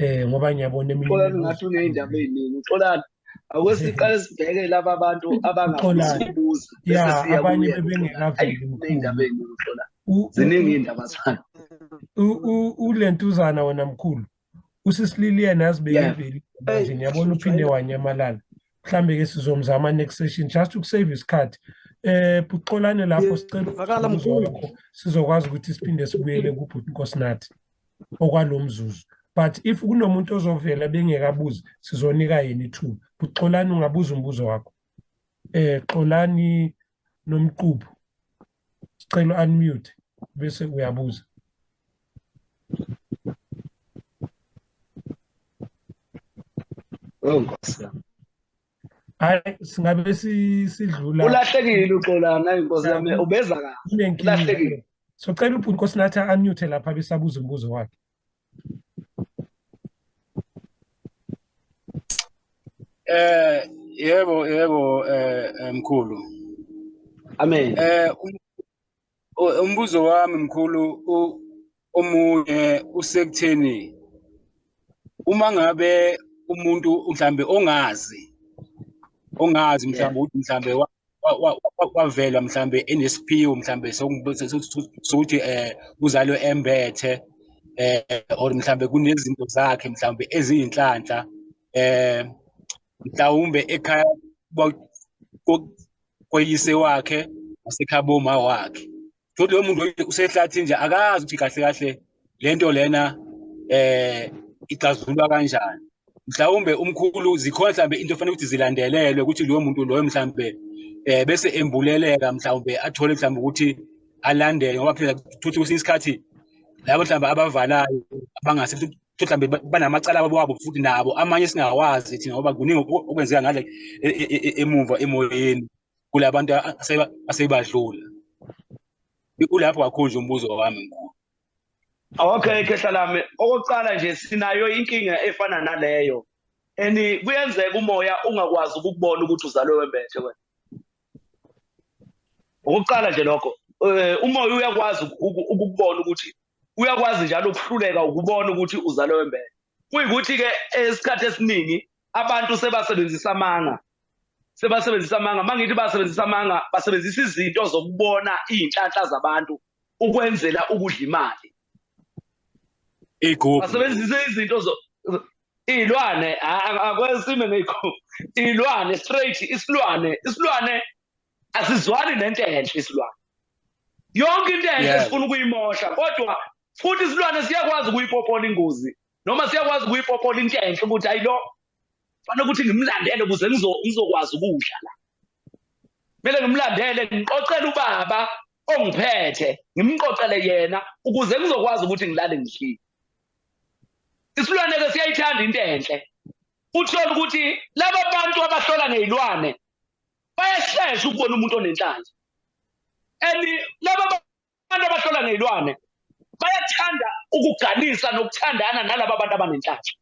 ngoba ngiyabona eminye Uxolani ngathi uney'ndaba ey'ningi. Uxolani, ake siqale sibheke laba abantu abangafisi ukubuza, bese siya abanye kuye. Bebengekaveli Uney'ndaba mkhulu. ey'ningi uXolani. Ziningi iy'ndaba zakhe. Ulentuzana wena mkhulu, usisi Lilian azibekeveli manje, ngiyabona uphinde wanyamalala. Mhlambe ke sizomzama next session just ukusave isikhathi. Buxolane lapho sicela Vakala umbuzo mkhulu. wakho, sizokwazi ukuthi siphinde sibuyele kubhuti Nkosinathi okwalo mzuzu. But if kunomuntu ozovela bengekabuzi, sizonika yena ithuba. Buxolani, ungabuza umbuzo wakho. Xolani Nomquphu, sicela unmute bese uyabuza. Oh Nkosi yami. Hayi, singabe sidlula. Ulahlekile uXolani, hayi Nkosi yami, ubeza kahle. Kunenkinga. Ulahlekile. So cela ubhuti Nkosinathi unmute lapha besabuza umbuzo wakhe. Yebo yebo, mkhulu. Amen. Umbuzo wami mkhulu omunye usekutheni uma ngabe umuntu mhlambe ongazi mhlambe ukuthi mhlambe wavela mhlambe enesiphiwo mhlambe sokuthi uzalwe embethe, or mhlambe kunezinto zakhe mhlambe eziyinhlanhla, mhlawumbe ekhaya koyise wakhe nasekhaya boma wakhe. Futhi loyo muntu usehlathini nje akazi ukuthi kahle kahle lento lena ixazululwa kanjani. Mhlawumbe umkhulu zikhona mhlawumbe into ofanele ukuthi zilandelelwe ukuthi loyo muntu loyo mhlawumbe bese embuleleka mhlawumbe athole mhlawumbe ukuthi alandele, ngoba phela futhi kwesinye isikhathi labo mhlawumbe abavalayo abangase futhi mhlawumbe banamacala wabo futhi nabo amanye singawazi thina, ngoba kuningi okwenzeka ngale emuva emoyeni kulabantu asebadlula. Kulapho kakhulu nje umbuzo wami mkhulu. Okay, khehla lami, okokuqala nje sinayo inkinga efana naleyo. And kuyenzeka umoya ungakwazi ukukubona ukuthi uzalwe wembethe wena. Okokuqala nje lokho, umoya uyakwazi ukukubona ukuthi uyakwazi njalo ukuhluleka ukubona ukuthi uzalwe wembethe. Kuyikuthi-ke esikhathi esiningi abantu sebasebenzisa amanga. Sebasebenzisa amanga, mangithi basebenzisa amanga, basebenzisa izinto zokubona iy'nhlanhla zabantu ukwenzela ukudla imali. Igubhu. Basebenzisa izinto iy'lwane, akwesime ngey'gubhu. Iy'lwane straight, isilwane, isilwane asizwani nento enhle isilwane. Yonke into enhle sifuna ukuyimosha, kodwa futhi isilwane siyakwazi ukuyipopola ingozi noma siyakwazi ukuyipopola into enhle ukuthi hayi lo fanele ukuthi ngimlandele ukuze ngizokwazi ukudla la. Kumele ngimlandele, ngiqoqele ubaba ongiphethe, ngimqoqele yena ukuze ngizokwazi ukuthi ngilale ngidlile. Isilwane-ke siyayithanda into enhle. Uthole ukuthi laba bantu abahlola ngey'lwane bayashesha ukubona umuntu onenhlanhla. And laba bantu abahlola ngey'lwane bayathanda ukuganisa nokuthandana nalaba bantu abanenhlanhla.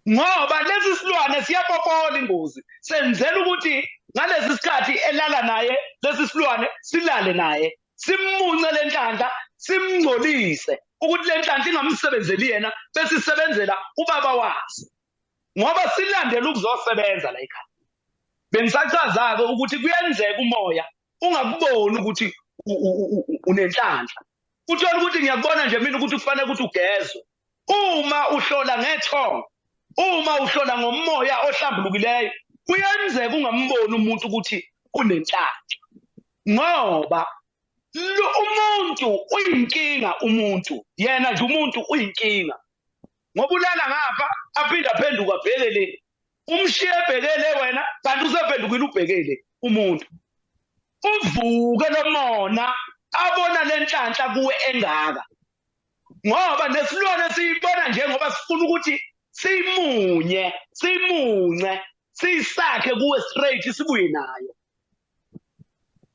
Ngoba lesi silwane siyapopola ingozi, senzela ukuthi ngalesi sikhathi elala naye lesi silwane silale naye, simmunce le nhlanhla, simngcolise ukuthi le nhlanhla ingamsebenzeli yena bese isebenzela ubaba waso, ngoba silandela ukuzosebenza la ekhaya. Bengisachaza-ke ukuthi kuyenzeka umoya ungakuboni ukuthi unenhlanhla. Uthole ukuthi ngiyakubona nje mina ukuthi kufanele ukuthi ugezwe. Uma uhlola ngethongo, uma uhlola ngomoya ohlambulukileyo, kuyenzeka ungamboni umuntu ukuthi unenhlanhla, ngoba umuntu uyinkinga. Umuntu yena nje umuntu uyinkinga, ngoba ulala ngapha aphinde aphenduka abheke le, umshiye ebhekele wena kanti usephendukile ubhekele umuntu. Uvuke lomona abona lenhlanhla kuwe engaka, ngoba nesilwane siyibona nje ngoba sifuna ukuthi simunye, simunce, siyisakhe kuwe straight, sibuye nayo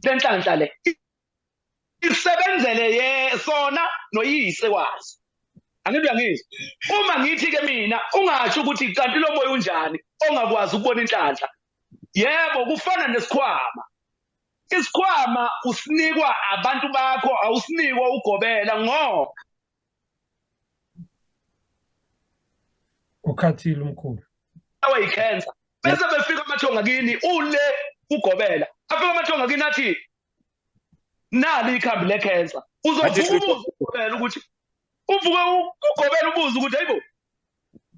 lenhlanhla le isebenzele ye sona noyise waso. Angithi uyangizwa? Uma ngithi-ke mina ungasho ukuthi kanti lo moya unjani ongakwazi ukubona inhlanhla. Yebo, kufana nesikhwama. Isikhwama usinikwa abantu bakho, awusinikwa ugobela ngoba ukhathile umkhulu. Awayikhensa. Bese befika amathonga kini ule ugobela. Afika amathonga kini athi nali ikhambi lekhensa. Uzovuka ugobela ukuthi uvuke ugobela ubuze ukuthi hayibo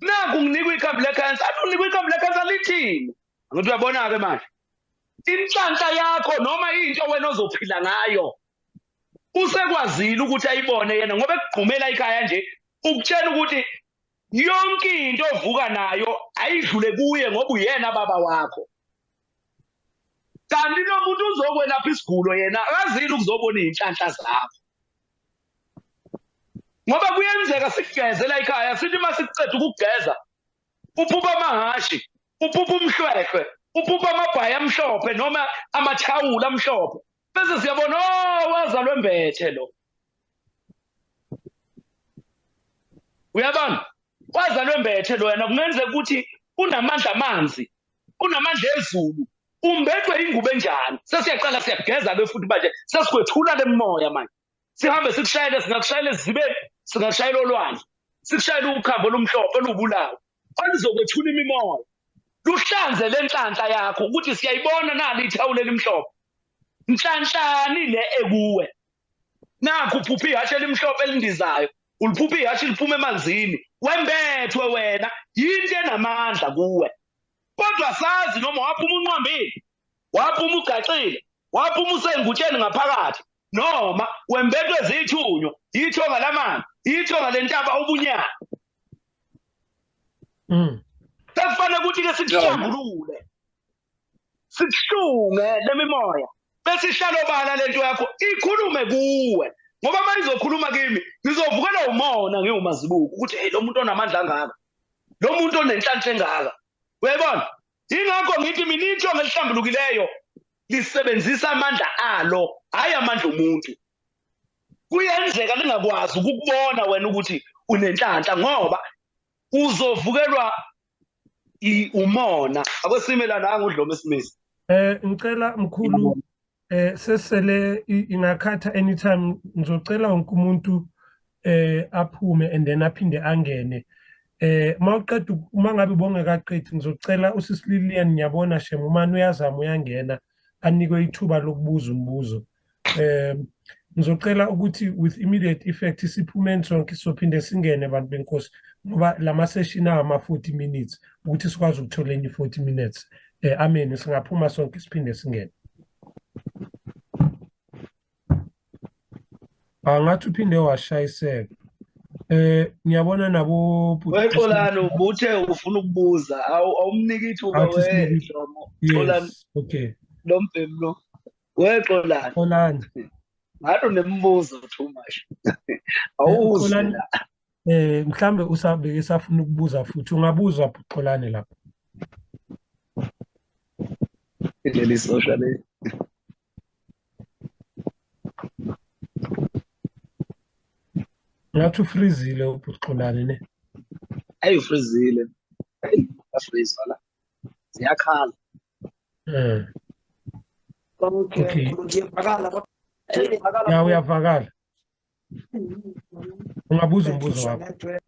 naku nginikwa ikhambi lekhensa, athi unikwa ikhambi lekhensa lithini? Angithi uyabona-ke manje inhlanhla yakho noma into wena ozophila ngayo usekwazile ukuthi ayibone yena, ngoba ekugqumela ikhaya nje ukutshela ukuthi yonke into ovuka nayo ayidlule kuye ngoba uyena baba wakho. Kanti lo muntu uzokwelapha isigulo yena akazile ukuzobona iy'nhlanhla zakho, ngoba kuyenzeka sikugezela ekhaya, sithi uma sikuceda ukugeza uphupha amahhashi, uphupha umhlwehlwe, uphupha amabhayi amhlophe noma amathawula amhlophe, bese siyabona oh wazalwe embethe lo. Uyabona, wazalwe embethe lo yena. Kungenzeka ukuthi unamandla amanzi, unamandla ezulu, umbethwe ingubo enjani. Sesiyaqala siyageza-ke futhi manje, sesikwethula le moya manje, sihambe sikushayele, singakushayela ezibeni, singakushayela olwandle, sikushayele ukhambo olumhlophe olubulawo oluzokwethula imimoya, luhlanze le nhlanhla yakho ukuthi siyayibona nali ithawula elimhlophe. Nhlanhlani le ekuwe? Nakhu uphupha ihhashi elimhlophe elindizayo, uliphupha ihhashi liphuma emanzini, wembethwe wena, yinto enamandla kuwe. Kodwa sazi noma waphuma unqwambile, waphuma ugaxile, Waphuma usengutsheni ngaphakathi noma wembethwe zithunywa, ithonga lamanzi, ithonga lentaba ubunyaka. Sekufanele ukuthi ke sikuhlambulule, sikuhlunge lemimoya, bese ihlala obala lento yakho ikhulume kuwe. Ngoba uma izokhuluma kimi ngizovukela umona ngiwuMazibuko ukuthi hey, lo muntu onamandla angaka, lo muntu onenhlanhla engaka. Uyayibona? Ingakho ngithi mina ithonga elihlambulukileyo lisebenzisa amandla alo, hayi amandla omuntu. Kuyenzeka lingakwazi ukukubona wena ukuthi unenhlanhla ngoba uzovukelwa umona. Akwesime lana angudloma esimisi. Ngicela mkhulu, sesele ingakhatha anytime. Ngizocela wonke umuntu aphume and then aphinde angene. Mawuqeda, uma ngabe bongekaqedi, ngizocela usisi Lilian, ngiyabona shem umane uyazama uyangena, anikwe ithuba lokubuza umbuzo. Ngizocela ukuthi with immediate effect siphumeni sonke, sizophinde singene bantu benkosi, ngoba lama session awama 40 minutes, ukuthi sikwazi ukuthola enye 40 minutes. Amen. Singaphuma sonke siphinde singene. Angathi uphinde washayiseka. Ngiyabona nabo. Wexolani, ubuthe ufuna ukubuza, awumniki ithuba weDlomo. Xolani. Okay. Lo mbhemu lo. Wexolani. Xolani. Ngathi unembuzo too much. Awuze. Mhlambe usabeke safuna ukubuza futhi, ungabuza Xolani lapho. Leli social le. Ngathi ufrizile uBuxolani ne. Ayi ufrizile. Hey, afrizwa la. Ziyakhala. Okay, ngiyavakala. Ya, uyavakala. Ungabuza umbuzo wakho.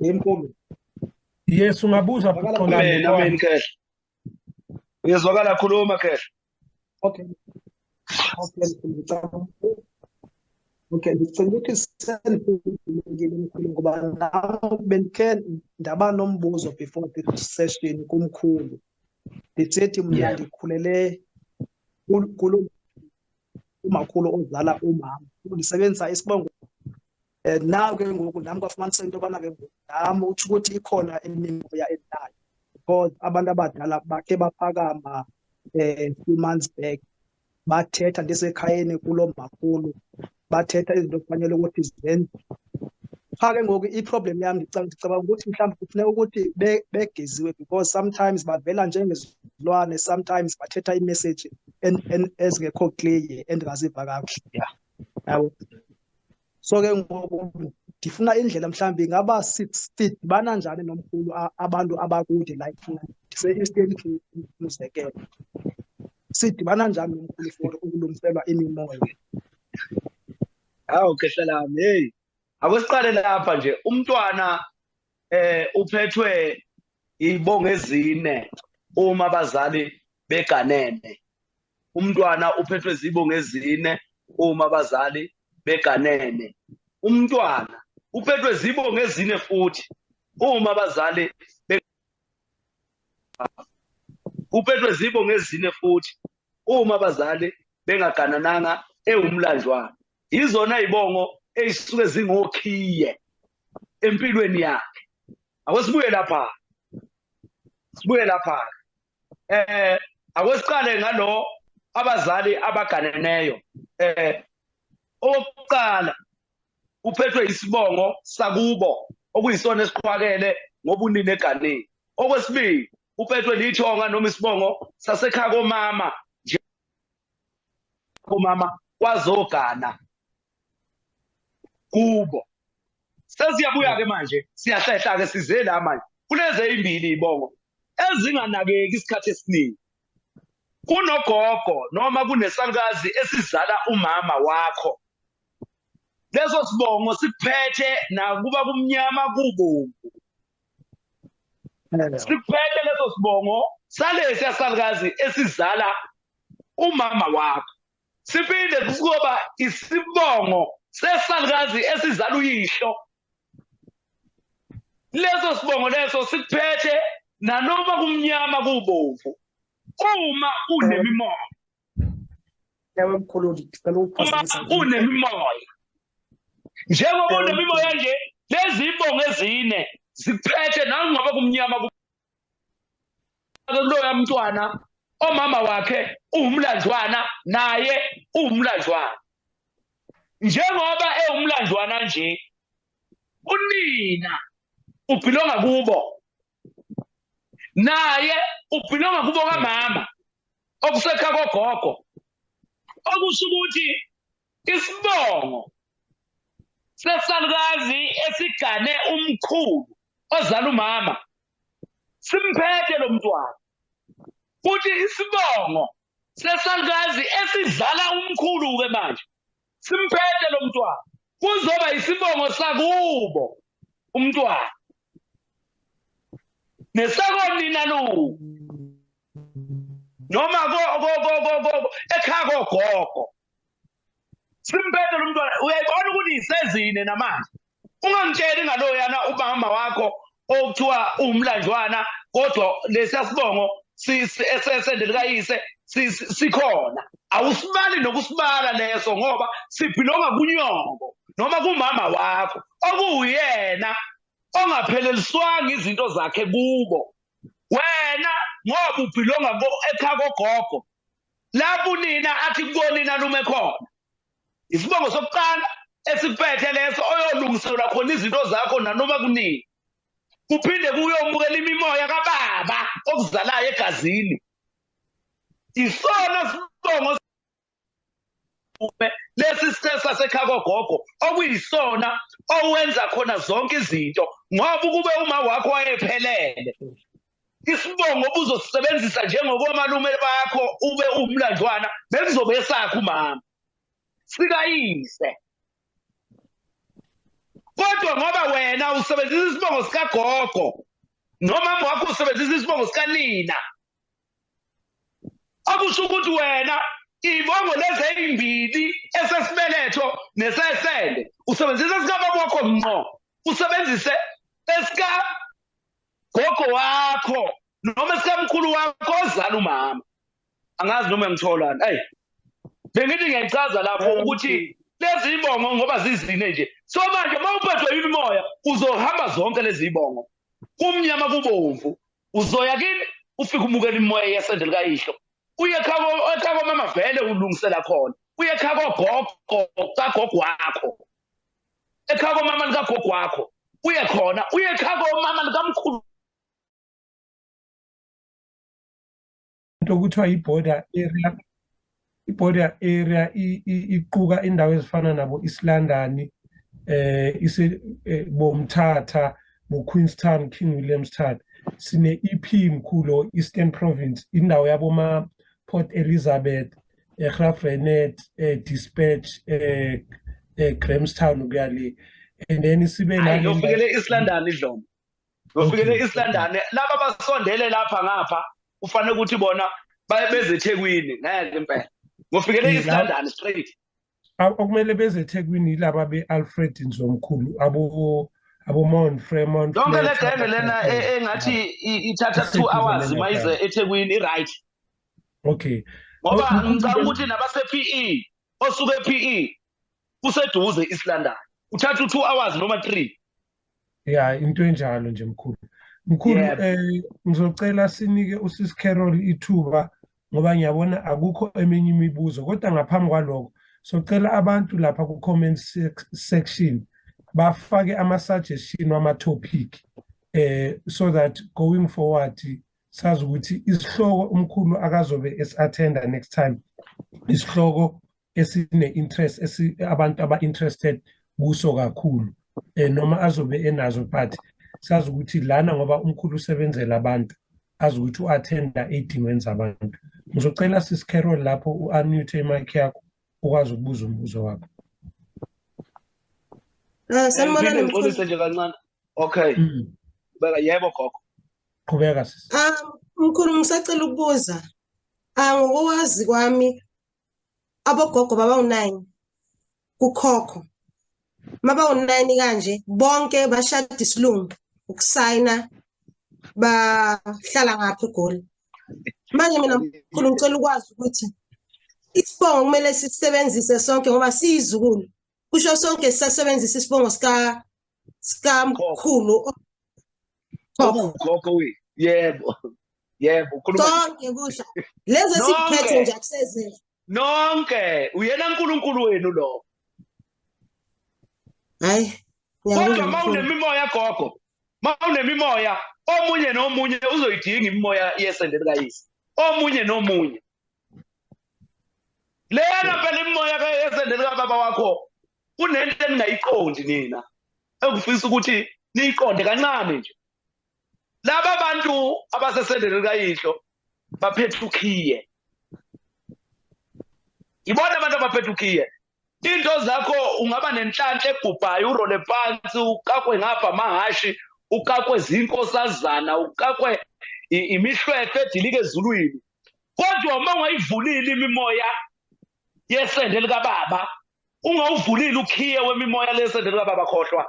Yemkhulu. Yes, ungabuza Buxolani. Amen, amen Khehla. Uyezwakala, khuluma Khehla. Okay. Okay, okay, ngicela ukuthi sendiphendulekile mkhulu, ngoba nami bendikhe ndaba nombuzo before this session kumkhulu. Ndisithi mna ndikhulele kulo umakhulu ozala umama, ndisebenzisa isibongo. Naw ke ngoku nami kwafumaniseka into yobana ke ngoku nami utsho ukuthi ikhona imimoya endinayo, because abantu abadala bakhe baphakama few months back, bathetha ndisekhayeni kulo makhulu, bathetha izinto okufanele ukuthi zenziwe. Qha ke ngoku i-problem yam, ndicabanga ukuthi mhlawumbi kufuneka ukuthi begeziwe, because sometimes bavela njengezilwane, sometimes bathetha ii-message ezingekho clear endingaziva kakuhle. Yabo. So ke ngoku ndifuna indlela, mhlawumbi ingaba sidibana njani nomkhulu, abantu abakude, like ndise-Eastern Cape umzekelo, sidibana njani nomkhulu for ukulungiselwa imimoya? Hawu Khehla lami, hey. Akwesiqale lapha nje, umntwana uphethwe ibongo ezine uma abazali beganene. Umntwana uphethwe zibongo ezine uma abazali beganene. Umntwana uphethwe zibongo ezine futhi uma abazali uphethwe zibongo ezine futhi uma abazali bengaganananga ewumlanjwana. Izona izibongo ezisuke zingokhiye empilweni yakhe. Akwesibuye lapha. Sibuye lapha. Akwesiqale ngalo abazali abaganeneyo. Okokuqala uphethwe isibongo sakubo okuyisona esiqhwakele ngobunini eganeni. Okwesibili uphethwe lithonga noma isibongo sasekhaya komama, nje komama kwazogana kubo. Sesiyabuya ke manje, siyahlehla ke size la manje kulezi ezimbili izibongo ezinganakeki isikhathi esiningi. Kunogogo noma kunesalukazi esizala umama wakho, leso sibongo sikuphethe nakuba kumnyama kubomvu, sikuphethe leso sibongo salesi salukazi esizala umama wakho. Siphinde kuzoba isibongo sesalukazi esizala uyihlo. Leso sibongo leso sikuphethe nanoma kumnyama kubomvu uma unemimoya. Yebo mkhulu, ngicela ukuphazamisa. Uma unemimoya. Njengoba unemimoya nje, lezi ibongo ezine zikuphethe nangoba kumnyama kuloya mntwana, omama wakhe uwumlanjwana naye uwumlanjwana. Njengoba ewumlanjwana nje, unina ubhilonga kubo, naye ubhilonga kubo kamama okusekha kogogo, okusho ukuthi isibongo sesalukazi esigane umkhulu ozala umama simphethe lo mntwana, futhi isibongo sesalukazi esidlala umkhulu-ke manje simphethe lo mntwana, kuzoba isibongo sakubo umntwana nesakonina lo noma ekhaya kogogo simphethe lo mntwana. Uyayibona ukuthi isezine namanje. Ungangitsheli ngaloyana umama wakho okuthiwa uwumlanjwana, kodwa lesiya sibongo esesende likayise sikhona. Awusibali nokusibala leso ngoba sibhilonga kunyoko noma kumama wakho okuwuyena ongapheleliswanga izinto zakhe kubo. Wena ngoba ubhilonga ekhaya kogogo, lapho unina athi kubonina lume khona, isibongo sokuqala esikuphethe leso oyolungiselwa khona izinto zakho nanoma kunini. Kuphinde kuyomukela imimoya kababa okuzalayo egazini. Isona sibongo lesi sasekhaya kogogo okuyisona owenza khona zonke izinto, ngoba ukube uma wakho wayephelele isibongo obuzosisebenzisa njengokomalume bakho ube umlanjwana bekuzobe esakho umama sikayise. Kodwa ngoba wena usebenzisa isibongo sikagogo nomama wakho usebenzisa isibongo sikanina, okusho ukuthi wena ibongo lezi ezimbili esesibeletho nesesende usebenzisa sikababa wakho ngqo, usebenzise esika gogo wakho noma esikamkhulu wakho ozala umama. Angazi noma ngitholani. Hey, bengithi ngiyachaza lapho ukuthi lezi ibongo ngoba zizine nje. So manje mawuphethwe imimoya uzohamba zonke lezi ibongo kumnyama kubomvu, uzoya kini ufike umukela imimoya yesende likayihlo, uye ekhaya mama vele ulungisela khona, uye ekhaya kogogo kagogo wakho, ekhaya komama likagogo wakho uye khona, uye ekhaya komama likamkhulu. Into okuthiwa i-border area, i-border area iquka indawo ezifana nabo East London, boMthatha, bo Queenstown, King Williamstown. Sine EP mkhulu Eastern Province, indawo yaboma Port Elizabeth, Graaff-Reinet, Despatch, Grahamstown ukuya le. And then sibe nale ufikele East London idlomo. Ufikele East London laba basondele lapha ngapha ufanele ukuthi bona baye beze eThekwini ngeke impela. Ngofikele East London straight. Okumele beze eThekwini laba beAlfred Nzomkhulu abo Mount Fremont. Yonke le genge lena engathi ithatha 2 hours mayize eThekwini i-right. Okay. Ngoba ngicabanga ukuthi nabase PE osuke PE kuseduze East London. Uthatha 2 hours noma 3. Yeah, into enjalo nje mkhulu. Mkhulu, ngizocela sinike uSis Carol ithuba ngoba ngiyabona akukho eminye imibuzo, kodwa ngaphambi kwalokho socela abantu lapha ku comment section bafake ama suggestion wama topic so that going forward sazi ukuthi isihloko umkhulu akazobe esi-attenda next time, isihloko esine interest abantu aba interested kuso kakhulu, noma azobe enazo, but sazi ukuthi lana ngoba umkhulu usebenzela abantu azi ukuthi u-attenda ey'dingweni zabantu. Ngizocela Sis Carol lapho u-unmute imic yakho ukwazi ukubuza umbuzo wakho. Sanibonani mkhulu. Nje kancane. Okay. Beka yebo gogo. Qhubeka sis. Mkhulu ngisacela ukubuza. Ngokwazi kwami abogogo babawu9 kukhokho. Mabawu9 kanje bonke bashada isilungu. ukusayina bahlala ngapha eGoli. Manje mina mkhulu ngicela ukwazi ukuthi isibongo kumele sisebenzise sonke ngoba siyizukulu. Kusho sonke sisasebenzisa isibongo sika sikamkhulu khokho we. Yebo. Yebo, khuluma sonke kusho. Lezi esiphethe nje akusezele. Nonke uyena uNkulunkulu wenu lo. Hayi. Kodwa mawunemimoya gogo, mawunemimoya omunye nomunye uzoyidinga imimoya yesende likayise. Omunye nomunye. Lena phela imimoya yesende likababa wakho kunento eningayiqondi nina. Engifisa ukuthi niyiqonde kancane nje. Laba bantu abasesendeni likayihlo baphethe ukhiye. Ibona abantu abaphethe ukhiye. Into zakho ungaba nenhlanhla egubhayo urole phansi ukakwe ngapha amahashi ukakwe zinkosazana ukakwe imihlwehlwe edilika ezulwini. Kodwa uma ungayivulile imimoya yesende likababa, ungawuvulile ukhiye wemimoya lesende likababa, khohlwa.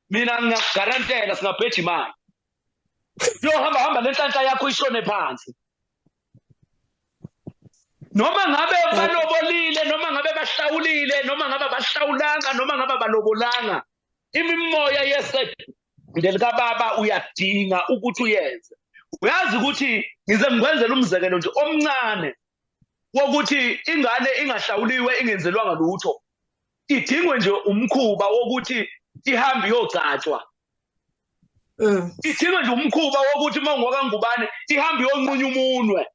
Mina ngiyakugarantela singabheja imali. Yohamba hamba lenhlanhla yakho ishone phansi. Noma ngabe balobolile, noma ngabe bahlawulile, noma ngabe bahlawulanga, noma ngabe balobolanga, imimoya yesende likababa uyadinga ukuthi uyenze. Uyazi ukuthi ngize ngikwenzele umzekelo nje omncane wokuthi ingane ingahlawuliwe ingenzelwanga lutho, idingwe nje umkhuba wokuthi ihambe iyogcatshwa. Idingwe nje umkhuba wokuthi uma ungowakangubane ihambe iyonqunya umunwe.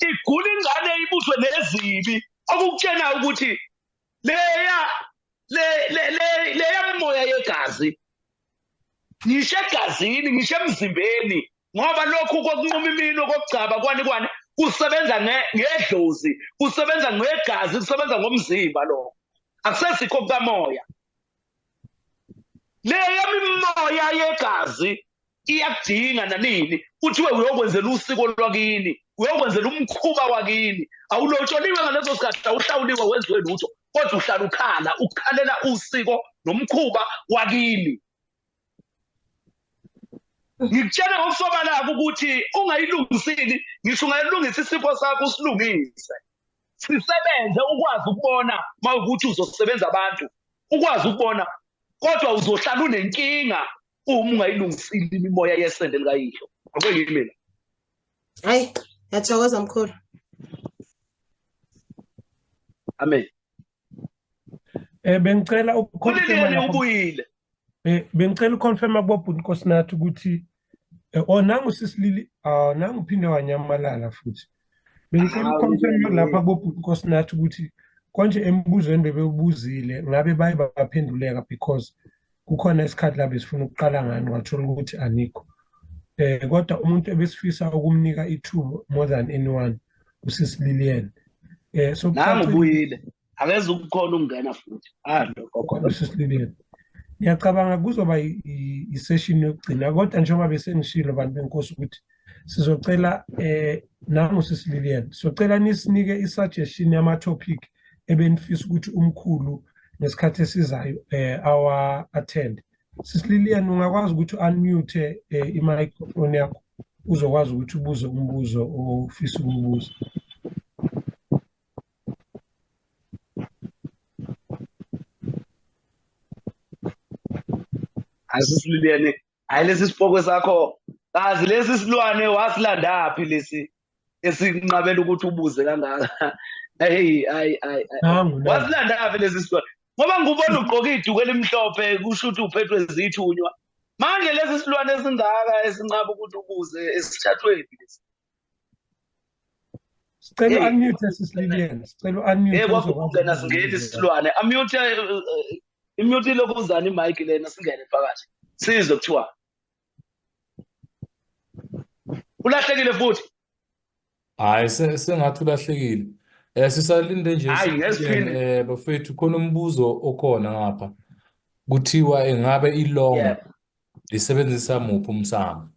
Igula ingane ibuthwe nezibi, okukutshena ukuthi leya leya moya yegazi ngisho egazini ngisho emzimbeni, ngoba lokhu kokunquma iminwe kokugcaba kwani kwani kusebenza ngedlozi, kusebenza ngegazi, kusebenza ngomzimba. Lokho akusesikho kukamoya. Leya mimoya yegazi iyakudinga nanini kuthiwe uyokwenzela usiko lwakini, uyokwenzela umkhuba wakini. Awulotsholiwe ngaleso sikhathi, awuhlawuliwe wenziwe lutho, kodwa uhlala ukhala, ukhalela usiko nomkhuba wakini. Ngikutshela ngokusobala ukuthi ungayilungisili, ngisho ungayilungisa isifo sakho usilungise, sisebenze ukwazi ukubona mawukuthi uzosebenza abantu, ukwazi ukubona, kodwa uzohlala unenkinga uma ungayilungisili imimoya yesende likayihlo. Akuyimi mina. Hayi, ngiyathokoza mkhulu. Amen. Bengicela ukuconfirma lapho. Ubuyile. Bengicela ukuconfirma kubobhuti Nkosinathi ukuthi nangu sisilili, nangu phinde wanyamalala futhi. Bengicela ukuconfirma lapha kubobhuti Nkosinathi ukuthi konje embuzweni bebewubuzile ngabe baye baphenduleka, because kukhona isikhathi la besifuna ukuqala ngani wathola ukuthi anikho. Kodwa umuntu ebesifisa ukumnika ithuba more than anyone usisi Lilian. So nangu ubuyile, akeze ukukhona ukungena futhi. Usisi Lilian. Ngiyacabanga kuzoba i-session yokugcina, kodwa njengoba besengishilo bantu benkosi ukuthi sizocela nangu sisi Lilian, sizocela nisinike i-suggestion yama-topic ebenifisa ukuthi umkhulu ngesikhathi esizayo awa attend. Sisi Lilian, ungakwazi ukuthi unmute i-microphone yakho uzokwazi ukuthi ubuze umbuzo ofisa ukubuza. Sisi Lilian, hayi lesi sipoko sakho, kazi lesi silwane wasilandaphi lesi esinqabela ukuthi ubuze kangaka. Hey, hayi hayi. Wasilandaphi lesi silwane? Ngoba ngubona ugqoka iduku elimhlophe kusho ukuthi uphethwe zithunywa. Manje lesi silwane esingaka esinqaba ukuthi ubuze esithathweni lesi. Sicela unmute sisi Lilian, sicela unmute. Yebo, kwakugcina singene isilwane. Unmute imute lokuzana imic lena singene phakathi. Sizwe kuthiwa ulahlekile futhi. Hayi, sengathi ulahlekile. Sisalinde nje. Hayi, ngesiphinde. Bafethu khona umbuzo okhona ngapha. Kuthiwa engabe ilongo lisebenzisa muphi umsamo?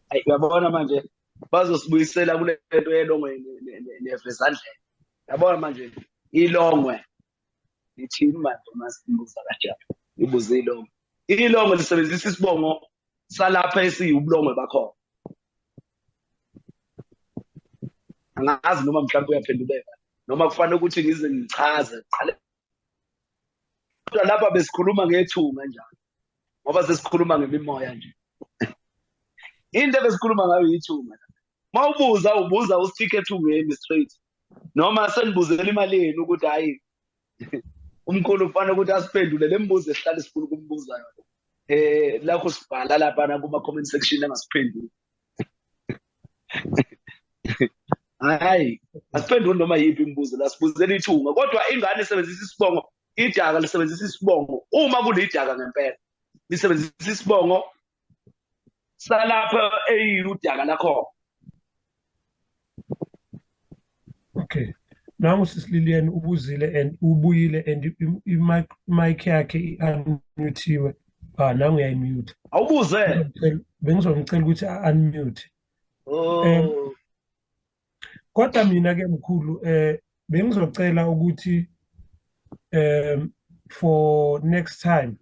Hayi, uyabona manje bazosibuyisela kule nto yelongwe nevezandlebe. Yabona manje ilongwe lithini manje masibuza kanjalo. Ngibuze ilongo. Ilongo lisebenzisa isibongo salapha esiyubulongwe bakhona. Angazi noma mhlawumbe uyaphenduleka noma kufanele ukuthi ngize ngichaze qale. Kodwa lapha besikhuluma ngethunga njalo ngoba sesikhuluma ngemimoya nje. Into ebesikhuluma ngayo yithunga. Mawubuza ubuza ustick ethungeni straight. Noma senibuzela imali yenu ukuthi hayi umkhulu kufanele ukuthi asiphendule le mbuzo esihlale sifuna ukumbuza yona. Lakho sibhala lapha kuma comment section angasiphenduli. Hayi, asiphenduli noma yiphi imibuzo la, sibuzela ithunga. Kodwa ingane isebenzisa isibongo, idaka lisebenzisa isibongo. Uma kulidaka ngempela, lisebenzisa isibongo salapha eyudaka lakho. Okay. Nangu sisi Lilian ubuzile and ubuyile and imic yakhe i-unmutiwe. Nangu uyayimute. Awubuze. Bengizomcela ukuthi a-unmute. Oh. Kodwa mina ke mkhulu bengizocela ukuthi for next time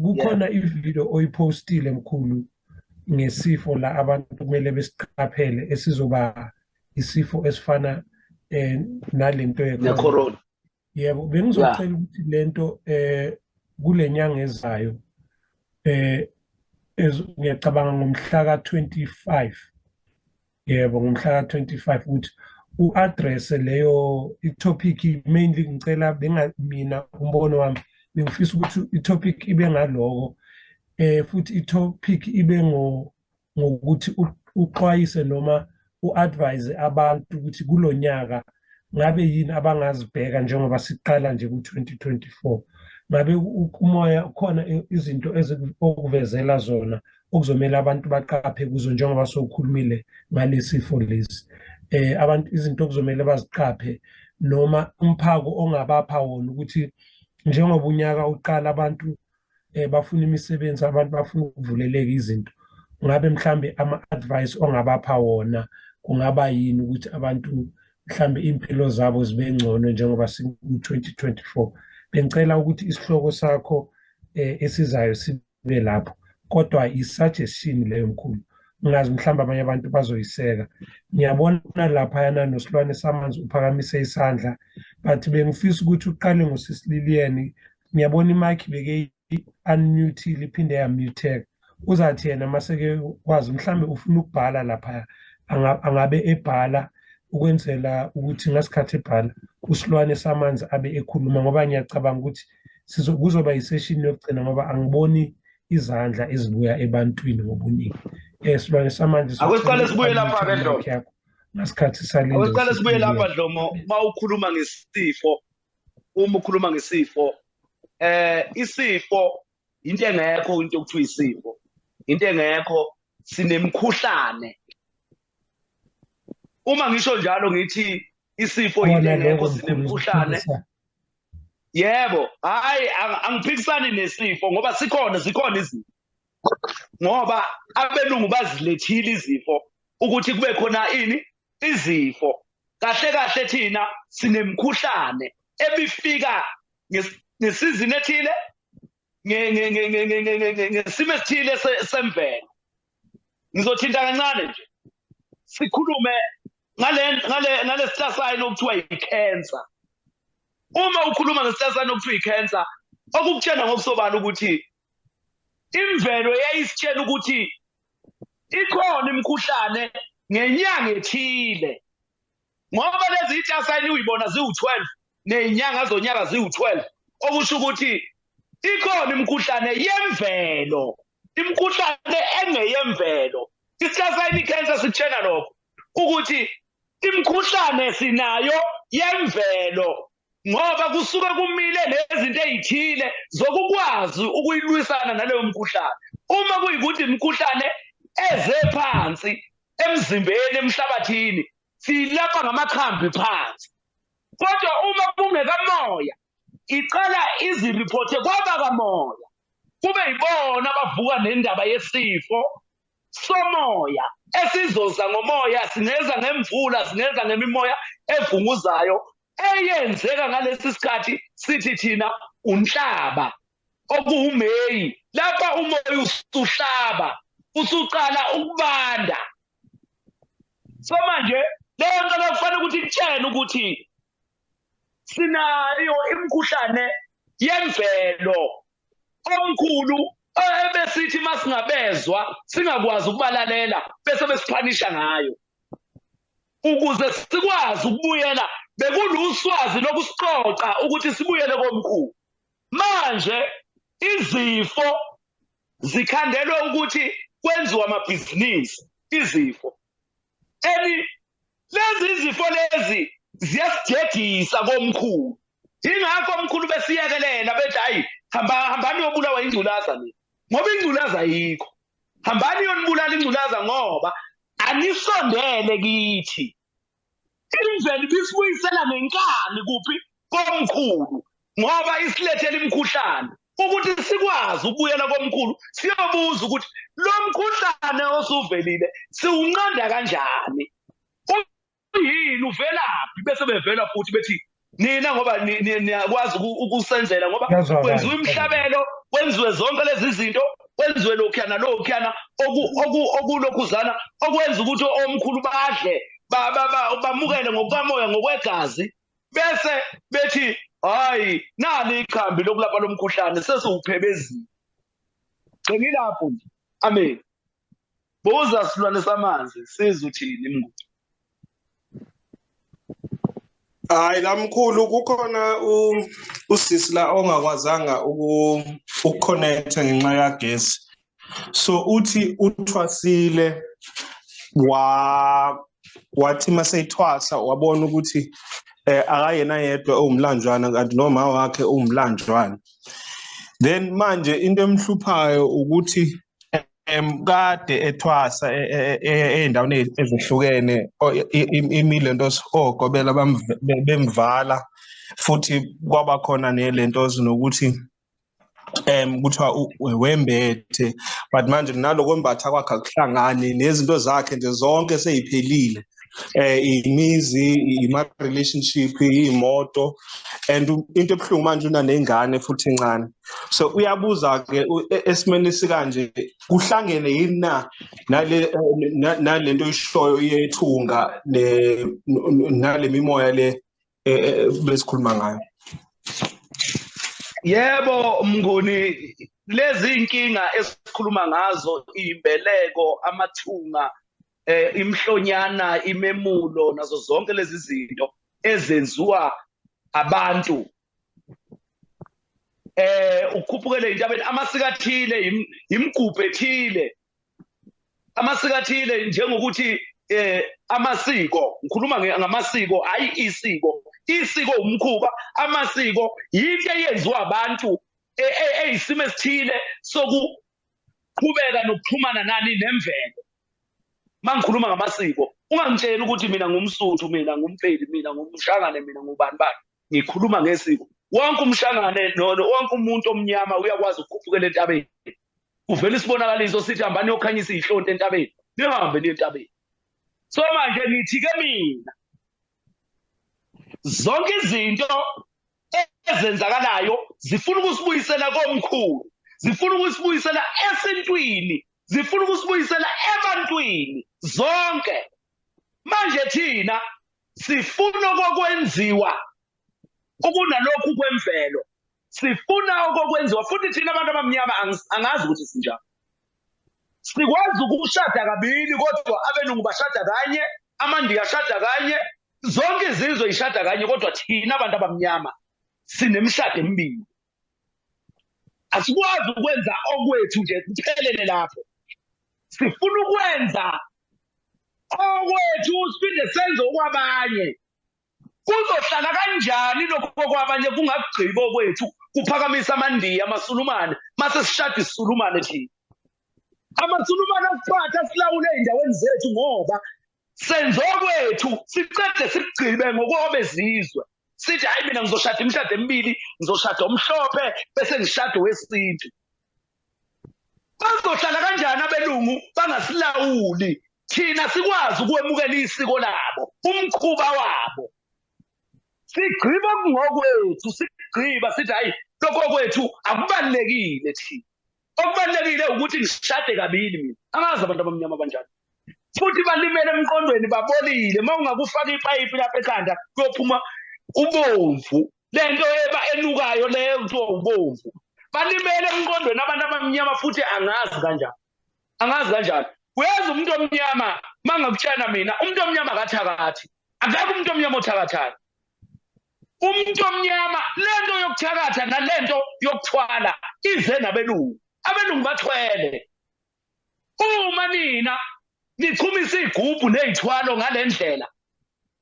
kukhona i-video oyipostile mkhulu ngesifo la abantu kumele besiqaphele esizoba isifo esifana nalento ye-corona. Yebo, bengizocela ukuthi lento kule nyanga ezayo ngiyacabanga ngomhla ka-25. Yebo, ngomhla ka-25 ukuthi u-address leyo i-topic mainly. Ngicela mina umbono wami bengifisa ukuthi i-topic ibe ngaloko, futhi i-topic ibe ngokuthi uxwayise noma u-advise abantu ukuthi kulonyaka ngabe yini abangazibheka njengoba siqala nje ku-2024, ngabe umoya khona izinto okuvezela zona okuzomela abantu baqaphe kuzo njengoba sowukhulumile ngalesifo lesi, abantu izinto okuzomela baziqaphe noma umphako ongabapha wona ukuthi njengoba unyaka uqala abantu bafuna imisebenzi, abantu bafuna ukuvuleleka izinto, ngabe mhlambe ama-advice ongabapha wona kungaba yini ukuthi abantu mhlambe impilo zabo zibe ngcono njengoba siku-2024. Bengicela ukuthi isihloko sakho esizayo sibe lapho, kodwa i-suggestion leyo mkhulu, ngazi mhlawumbe abanye abantu bazoyiseka. Ngiyabona laphayana nosilwane samanzi uphakamise isandla, but bengifisa ukuthi uqale ngosisi Lilian. Ngiyabona imic beke unmute iphinde yamuteka, uzathi yena maseke kwazi mhlambe ufuna ukubhala lapha angabe ebhala ukwenzela ukuthi ngasikhathi ebhala usilwane samanzi abe ekhuluma, ngoba ngiyacabanga ukuthi kuzoba isession yokugcina ngoba angiboni izandla ezibuya ebantwini ngobuningi. Silwane samanzi, akusiqale sibuye lapha ke Dlomo. Ngasikhathi salinde. Akusiqale sibuye lapha Dlomo. Uma ukhuluma ngesifo, uma ukhuluma ngesifo, isifo into engekho, into okuthiwa isifo into engekho, sinemkhuhlane. Uma ngisho njalo ngithi isifo into engekho, sinemkhuhlane. Yebo, hayi angiphikisani nesifo ngoba sikhona, zikhona izifo, ngoba abelungu bazilethile izifo ukuthi kube khona ini izifo. Kahle kahle thina sinemkhuhlane ebifika ngesizini ethile, ngesimo esithile semvelo. Ngizothinta kancane nje sikhulume ngale sihlasayini okuthiwa yi-cancer. Uma ukhuluma ngesihlasayini okuthiwa i-cancer, okukutshela ngokusobala ukuthi imvelo yayisitshela ukuthi ikhona imikhuhlane ngenyanga ethile, ngoba lezi itsasayini uyibona ziwu-12 nezinyanga zonyaka ziwu-12, okusho ukuthi ikhona imikhuhlane yemvelo, imikhuhlane engeyemvelo. Isihlasayini i-cancer sikutshela lokho ukuthi imikhuhlane sinayo yemvelo, ngoba kusuke kumile nezinto ezithile zokukwazi ukuyilwisana naleyo mkhuhlane. Uma kuyikuthi imikhuhlane eze phansi emzimbeni, emhlabathini, siyilapha ngamakhambi phansi. Kodwa uma kungekamoya, iqala iziriphothe kwabakamoya, kube yibona abavuka nendaba yesifo somoya esizoza ngomoya, singeza ngemvula, singeza ngemimoya evunguzayo eyenzeka ngalesi sikhathi sithi thina uNhlaba okuwuMeyi, lapha umoya usuhlaba usuqala ukubanda. So manje leyo nto leyo kufanele ukuthi ikutshene ukuthi sinayo imikhuhlane yemvelo omkhulu ebesithi masingabezwa singakwazi ukubalalela bese besiphanisha ngayo ukuze sikwazi ukubuyela. Bekuluswazi lokusiqoqa ukuthi sibuyele komkhulu. Manje izifo zikhandelwe ukuthi kwenziwe amabhizinisi, izifo eni lezi izifo lezi ziyasidedisa komkhulu. Ingakho omkhulu besiyekelela bethi hayi hambani yobulawa ingculaza nina, ngoba ingculaza ayikho. Hambani yonibulala ingculaza ngoba anisondele kithi. Imvelo ibisibuyisela ngenkani kuphi komkhulu, ngoba isilethele imikhuhlane ukuthi sikwazi ukubuyela komkhulu siyobuza ukuthi lo mkhuhlane osuvelile siwunqanda kanjani, uyini, uvelaphi, bese bevela futhi bethi nina ngoba niyakwazi ukusenzela ngoba kwenziwa imihlabelo, kwenziwe zonke lezi zinto, kwenziwe lokhuyana lokhuyana okulokhuzana okwenza ukuthi omkhulu badle bamukele ngokukamoya ngokwegazi, bese bethi hayi nali ikhambi lokulapha lo mkhuhlane sesiwuphebezile. Ngilapho nje. Amen. Buza silwane samanzi sizwe uthini mngu. Hayi la mkhulu kukhona usisi la ongakwazanga ukuconnecta ngenxa yagesi. So uthi uthwasile wathi maseyithwasa wabona ukuthi akayena yedwa owumlanjwana kanti noma wakhe uwumlanjwana. Then manje into emhluphayo ukuthi kade ethwasa ey'ndaweni ezihlukene imilento ogobela bemvala, futhi kwaba khona nelentozo nokuthi kuthiwa wembethe, but manje nalokwembatha kwakhe akuhlangani nezinto zakhe nje zonke seyiphelile, imizi, ima-relationship, iy'moto, and into ebuhlungu manje unanengane futhi encane. So uyabuza-ke esimeni esikanje kuhlangene yini na nalento oyishoyo yethunga nale mimoya le besikhuluma ngayo? Yebo Mnguni, lezi inkinga esikhuluma ngazo, imbeleko, amathunga, imhlonyana, imemulo, nazo zonke lezi zinto ezenziwa abantu, ukukhuphukele entabeni, amasiko athile, imigubho ethile, amasiko athile njengokuthi amasiko, ngikhuluma ngamasiko, hayi isiko. Isiko umkhuba, amasiko yinto eyenziwa abantu eyisimo esithile sokuqhubeka nokuxhumana nani nemvelo. Mangikhuluma ngamasiko, ungangitsheli ukuthi mina ngumSuthu, mina ngumpeli, mina ngumshangane, mina ngubani bani. Ngikhuluma ngesiko. Wonke umshangane wonke umuntu omnyama uyakwazi ukukhuphukela entabeni. Kuvela isibonakaliso sithi hambani yokhanyisa ihlonto entabeni, nihambe niye entabeni. So manje ngithi ke mina zonke izinto ezenzakalayo zifuna ukusibuyisela komkhulu, zifuna ukusibuyisela esintwini, zifuna ukusibuyisela ebantwini zonke. Manje thina sifuna okwenziwa okunalokhu kwemvelo, sifuna okwenziwa futhi thina abantu abamnyama angazi ukuthi sinjani. Sikwazi ukushada kabili kodwa abelungu bashada kanye, amaNdiya ashada kanye, zonke izizwe ishada kanye, kodwa thina abantu abamnyama sinemishado emibili. Asikwazi ukwenza okwethu nje kuphelele lapho. Sifuna ukwenza okwethu siphinde senze okwabanye. Kuzohlala kanjani lokho kwabanye kungakugqibi okwethu kuphakamisa amaNdiya, amaSulumane, mase sishada isiSulumane thina. AmaSulumane asiphatha silawule ey'ndaweni zethu ngoba senze okwethu siqede sikugqibe ngokwabezizwe. Sithi hayi mina ngizoshada imishado emibili, ngizoshada omhlophe bese ngishada owesintu. Bazohlala kanjani abelungu bangasilawuli thina sikwazi ukwemukela isiko labo, umkhuba wabo? Sigqiba kungokwethu, sigqiba sithi hayi Lokho kwethu akubalulekile thina. Okubalulekile ukuthi ngishade kabili mina. Angazi abantu abamnyama banjani. Futhi balimele emqondweni, babolile. Uma ungakufaka ipayipi lapha ekhanda kuyophuma ubomvu. Lento eba enukayo leyo kuthiwa ubomvu. Balimele emqondweni abantu abamnyama futhi angazi kanjani. Angazi kanjani. Uyazi umuntu omnyama mangakutshena mina, umuntu omnyama akathakathi. Akekho umuntu omnyama othakathayo. Umuntu omnyama lento yokuthakatha nalento yokuthwala ize nabelungu. Abelungu bathwele. Uma nina nichumisa igubhu nezithwalo ngalendlela,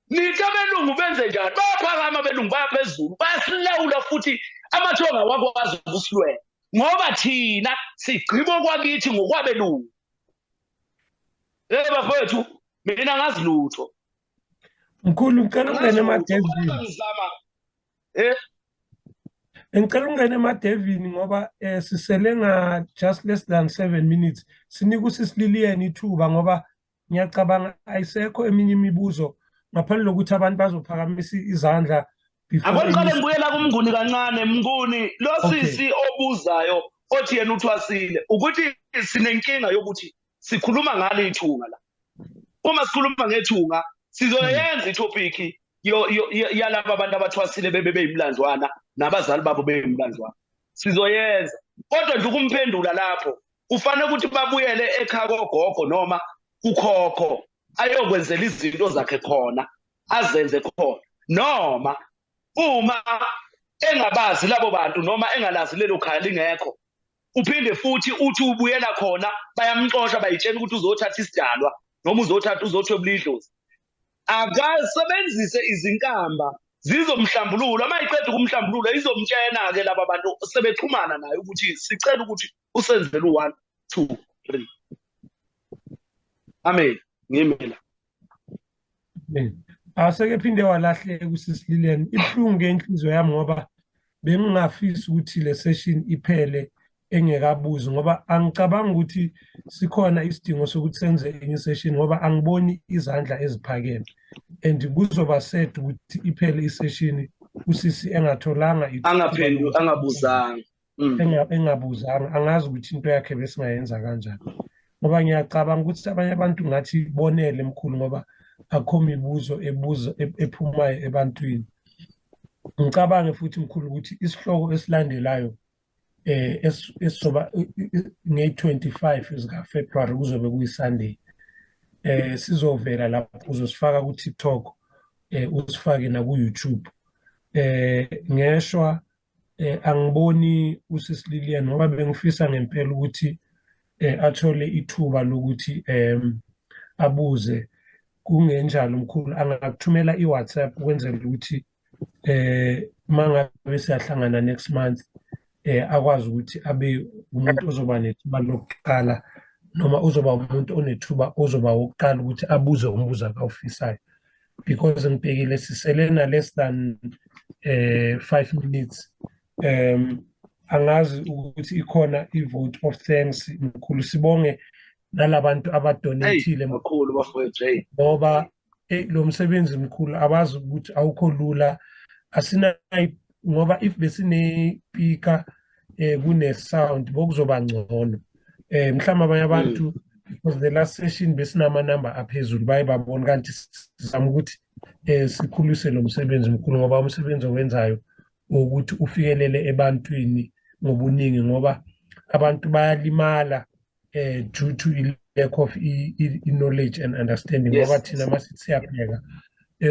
nithi abelungu benze njani? Bayaphakama abelungu, baya phezulu, bayasilawula futhi amathonga awakwazi ukusilwela ngoba thina sigqiba okwakithi ngokwabelungu. Hey bafowethu, mina ngazi lutho. Mkhulu, ngicela ungene emadevini. Ngicela ungene emadevini ngoba sisele nga just less than 7 minutes. Sinika usisi Lilian ithuba ngoba ngiyacabanga ayisekho eminye imibuzo ngaphandle kokuthi abantu bazophakamisa izandla. Akonqale ngibuyela kuMnguni kancane. Mnguni, lo sisi obuzayo othi yena uthwasile, ukuthi sinenkinga yokuthi sikhuluma ngale ithunga la. Uma sikhuluma ngethunga sizoyenza itopic yalaba abantu abathwasile bebe beyimlanjwana nabazali babo beyimlanjwana. Sizoyenza. Kodwa nje ukumphendula lapho kufanele ukuthi babuyele ekhaya kogogo noma kukhokho ayokwenzela izinto zakhe khona, azenze khona. Noma uma engabazi labo bantu noma engalazi lelo khaya lingekho, uphinde futhi uthi ubuyela khona bayamxosha, bayitshela ukuthi uzothatha isidalwa noma uzothatha uzothwebula idlozi. Akasebenzise izinkamba zizomhlambulula. Uma iqeda ukumhlambulula izomtshena-ke laba bantu sebexhumana naye ukuthi sicela ukuthi usenzele u-1 2 3. Amen. Ngimela. Aseke phinde walahleka usisi Lilian. Ibuhlungu ke inhliziyo yami ngoba bengingafisi ukuthi le session iphele engekabuzi, ngoba angicabanga ukuthi sikhona isidingo sokuthi senze enye session ngoba angiboni izandla eziphakeme, and kuzoba sad ukuthi iphele isession usisi engatholanga angaphenduli, angabuzanga, engabuzanga. Angazi ukuthi into yakhe besingayenza kanjani, ngoba ngiyacabanga ukuthi abanye abantu ngathi bonele mkhulu ngoba akho mibuzo ebuzo ephumayo ebantwini. Ngicabange futhi mkhulu ukuthi isihloko esilandelayo esizoba nge-25 zika February kuzobe kuyi-Sunday, sizovela lapho, uzosifaka ku-TikTok, usifake na ku-YouTube. Ngeshwa angiboni usisi Lilian ngoba bengifisa ngempela ukuthi athole ithuba lokuthi abuze. Kungenjalo mkhulu angakuthumela i-WhatsApp ukwenzela ukuthi mangabe siyahlangana next month akwazi ukuthi abe umuntu ozoba nethuba lokuqala, noma uzoba umuntu onethuba ozoba wokuqala ukuthi abuze umbuzo akawufisayo, because ngibhekile sisele na less than 5 minutes. Angazi ukuthi ikhona i-vote of thanks mkhulu. Sibonge nalabantu abadonatile mkhulu bafowethu, ngoba lo msebenzi mkhulu abazi ukuthi awukho lula. Asina ngoba if besine-speaker kune sound bokuzoba ngcono. Mhlawumbe abanye abantu because the last session besinama number aphezulu baye babona, kanti sizama ukuthi sikhulise lo msebenzi mkhulu ngoba umsebenzi owenzayo ukuthi ufikelele ebantwini ngobuningi, ngoba abantu bayalimala due to lack of knowledge and understanding. Ngoba thina masithi siyabheka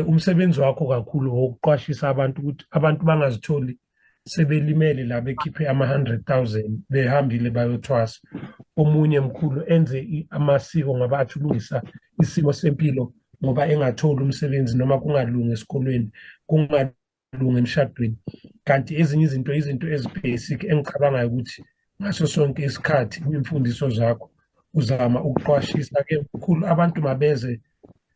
umsebenzi wakho kakhulu wokuqwashisa abantu ukuthi abantu bangazitholi sebelimele la bekhiphe ama-100,000 behambile bayothwasa. Omunye mkhulu enze amasiko ngoba athi ulungisa isimo sempilo ngoba engatholi umsebenzi noma kungalungi esikolweni, kungalungi emshadweni. Kanti ezinye izinto ezi-basic engicabangayo ukuthi ngaso sonke isikhathi imfundiso zakho uzama ukuqwashisa ke mkhulu abantu mabeze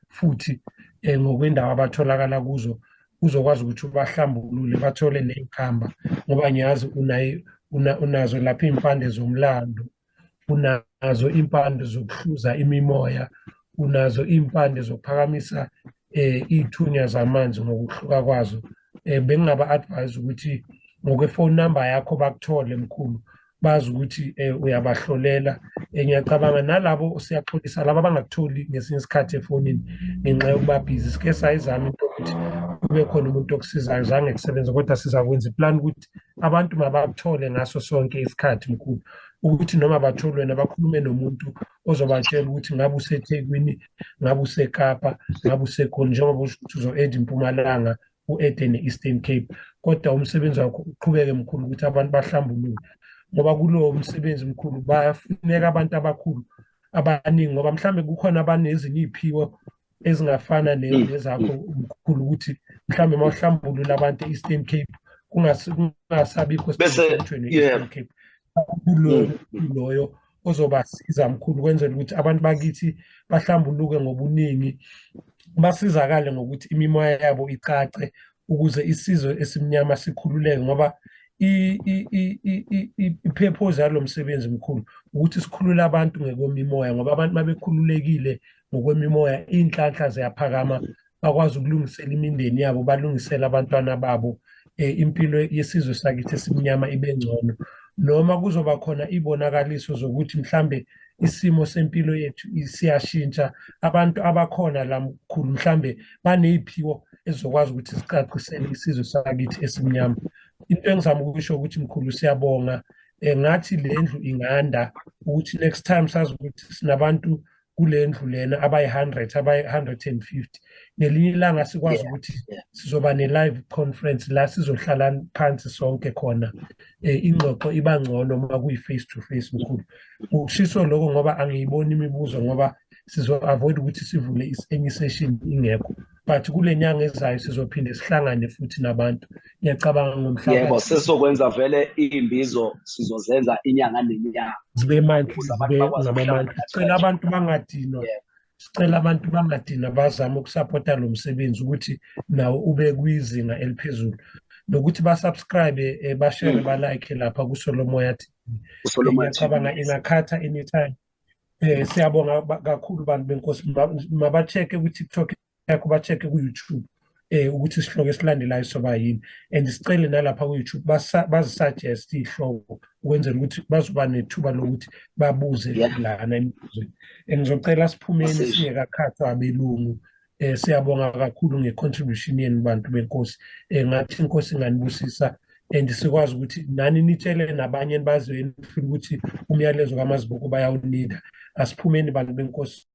futhi ngokwendawo abatholakala kuzo, uzokwazi ukuthi ubahlambulule bathole nenkamba, ngoba ngiyazi unazo lapha impande zomlando, unazo impande zokuhluza imimoya, unazo impande zokuphakamisa ithunya zamanzi ngokuhluka kwazo. Bengingaba advise ukuthi Ngokwe-phone number yakho bakuthole mkhulu, bazi ukuthi uyabahlolela. Ngiyacabanga nalabo siyaxolisa laba abangakutholi ngesinye isikhathi efonini ngenxa yokuba busy. Sike sayizama into yokuthi kube khona umuntu okusizayo, zange kusebenze, kodwa sizakwenza iplan ukuthi abantu mabakuthole ngaso sonke isikhathi mkhulu, ukuthi noma bathole wena bakhulume nomuntu ozobatshela ukuthi ngabe useThekwini, ngabe useKapa, ngabe useGoli, njengoba usho ukuthi uzo-add iMpumalanga, u-add ne-Eastern Cape. Kodwa umsebenzi wakho uqhubeke mkhulu ukuthi abantu bahlambuluke, ngoba kulowo msebenzi mkhulu bayafuneka abantu abakhulu abaningi, ngoba mhlambe kukhona abanezinye iy'phiwo ezingafana nezakho mkhulu, ukuthi mhlambe uma uhlambulula abantu e-Eastern Cape kungasabikho sidingo e-Eastern Cape. Kuloyo ozobasiza mkhulu, kwenzela ukuthi abantu bakithi bahlambuluke ngobuningi, basizakale ngokuthi imimoya yabo icace, ukuze isizwe esimnyama sikhululeke. Ngoba i-purpose yalo msebenzi mkhulu ukuthi sikhulule abantu ngokwemimoya, ngoba abantu mabekhululekile ngokwemimoya iy'nhlanhla ziyaphakama, bakwazi ukulungisela imindeni yabo, balungisele abantwana babo, impilo yesizwe sakithi esimnyama ibe ngcono. Noma kuzoba khona iy'bonakaliso zokuthi mhlambe isimo sempilo yethu siyashintsha, abantu abakhona la mkhulu mhlambe baney'phiwo ezizokwazi ukuthi sicacisele isizwe sakithi esimnyama. Into engizama ukusho ukuthi mkhulu siyabonga, ngathi le ndlu inganda ukuthi next time sazi ukuthi sinabantu kule ndlu lena abayi-100, abayi-150. Ngelinye ilanga sikwazi ukuthi sizoba ne-live conference la sizohlala phansi sonke khona, ingxoxo iba ngcono uma kuyi-face to face mkhulu. Ukushiso lokho ngoba angiyiboni imibuzo, ngoba sizo-avoid ukuthi sivule enye session ingekho, but kule nyanga ezayo sizophinde sihlangane futhi nabantu, ngiyacabanga ngomhlaba. Yebo, sesizokwenza vele iy'mbizo, sizozenza inyanga nenyanga, zibe monthly, zibe ngama-monthly. Sicela abantu bangadinwa, sicela abantu bangadinwa, bazame ukusapota lo msebenzi ukuthi nawo ube kwizinga eliphezulu, nokuthi basubscribe, bashare, balike lapha kuSolomoya TV. Ngiyacabanga ingakhatha anytime. Siyabonga kakhulu bantu benkosi, maba-check-e ku-TikTok yakho, ba-check-e ku-YouTube ukuthi isihloko esilandelayo soba yini, and sicele nalapha ku-YouTube bazisuggest iy'hloko ukwenzela ukuthi bazoba nethuba lokuthi babuze lana emibuzweni. Ngizocela siphumeni singekakhathwa abelungu. Siyabonga kakhulu nge-contribution yenu bantu benkosi. Ngathi inkosi inganibusisa, and sikwazi ukuthi nani nitshele nabanye enibaziyo enifuna ukuthi umyalezo kaMazibuko bayawunida. Asiphumeni bantu benkosi.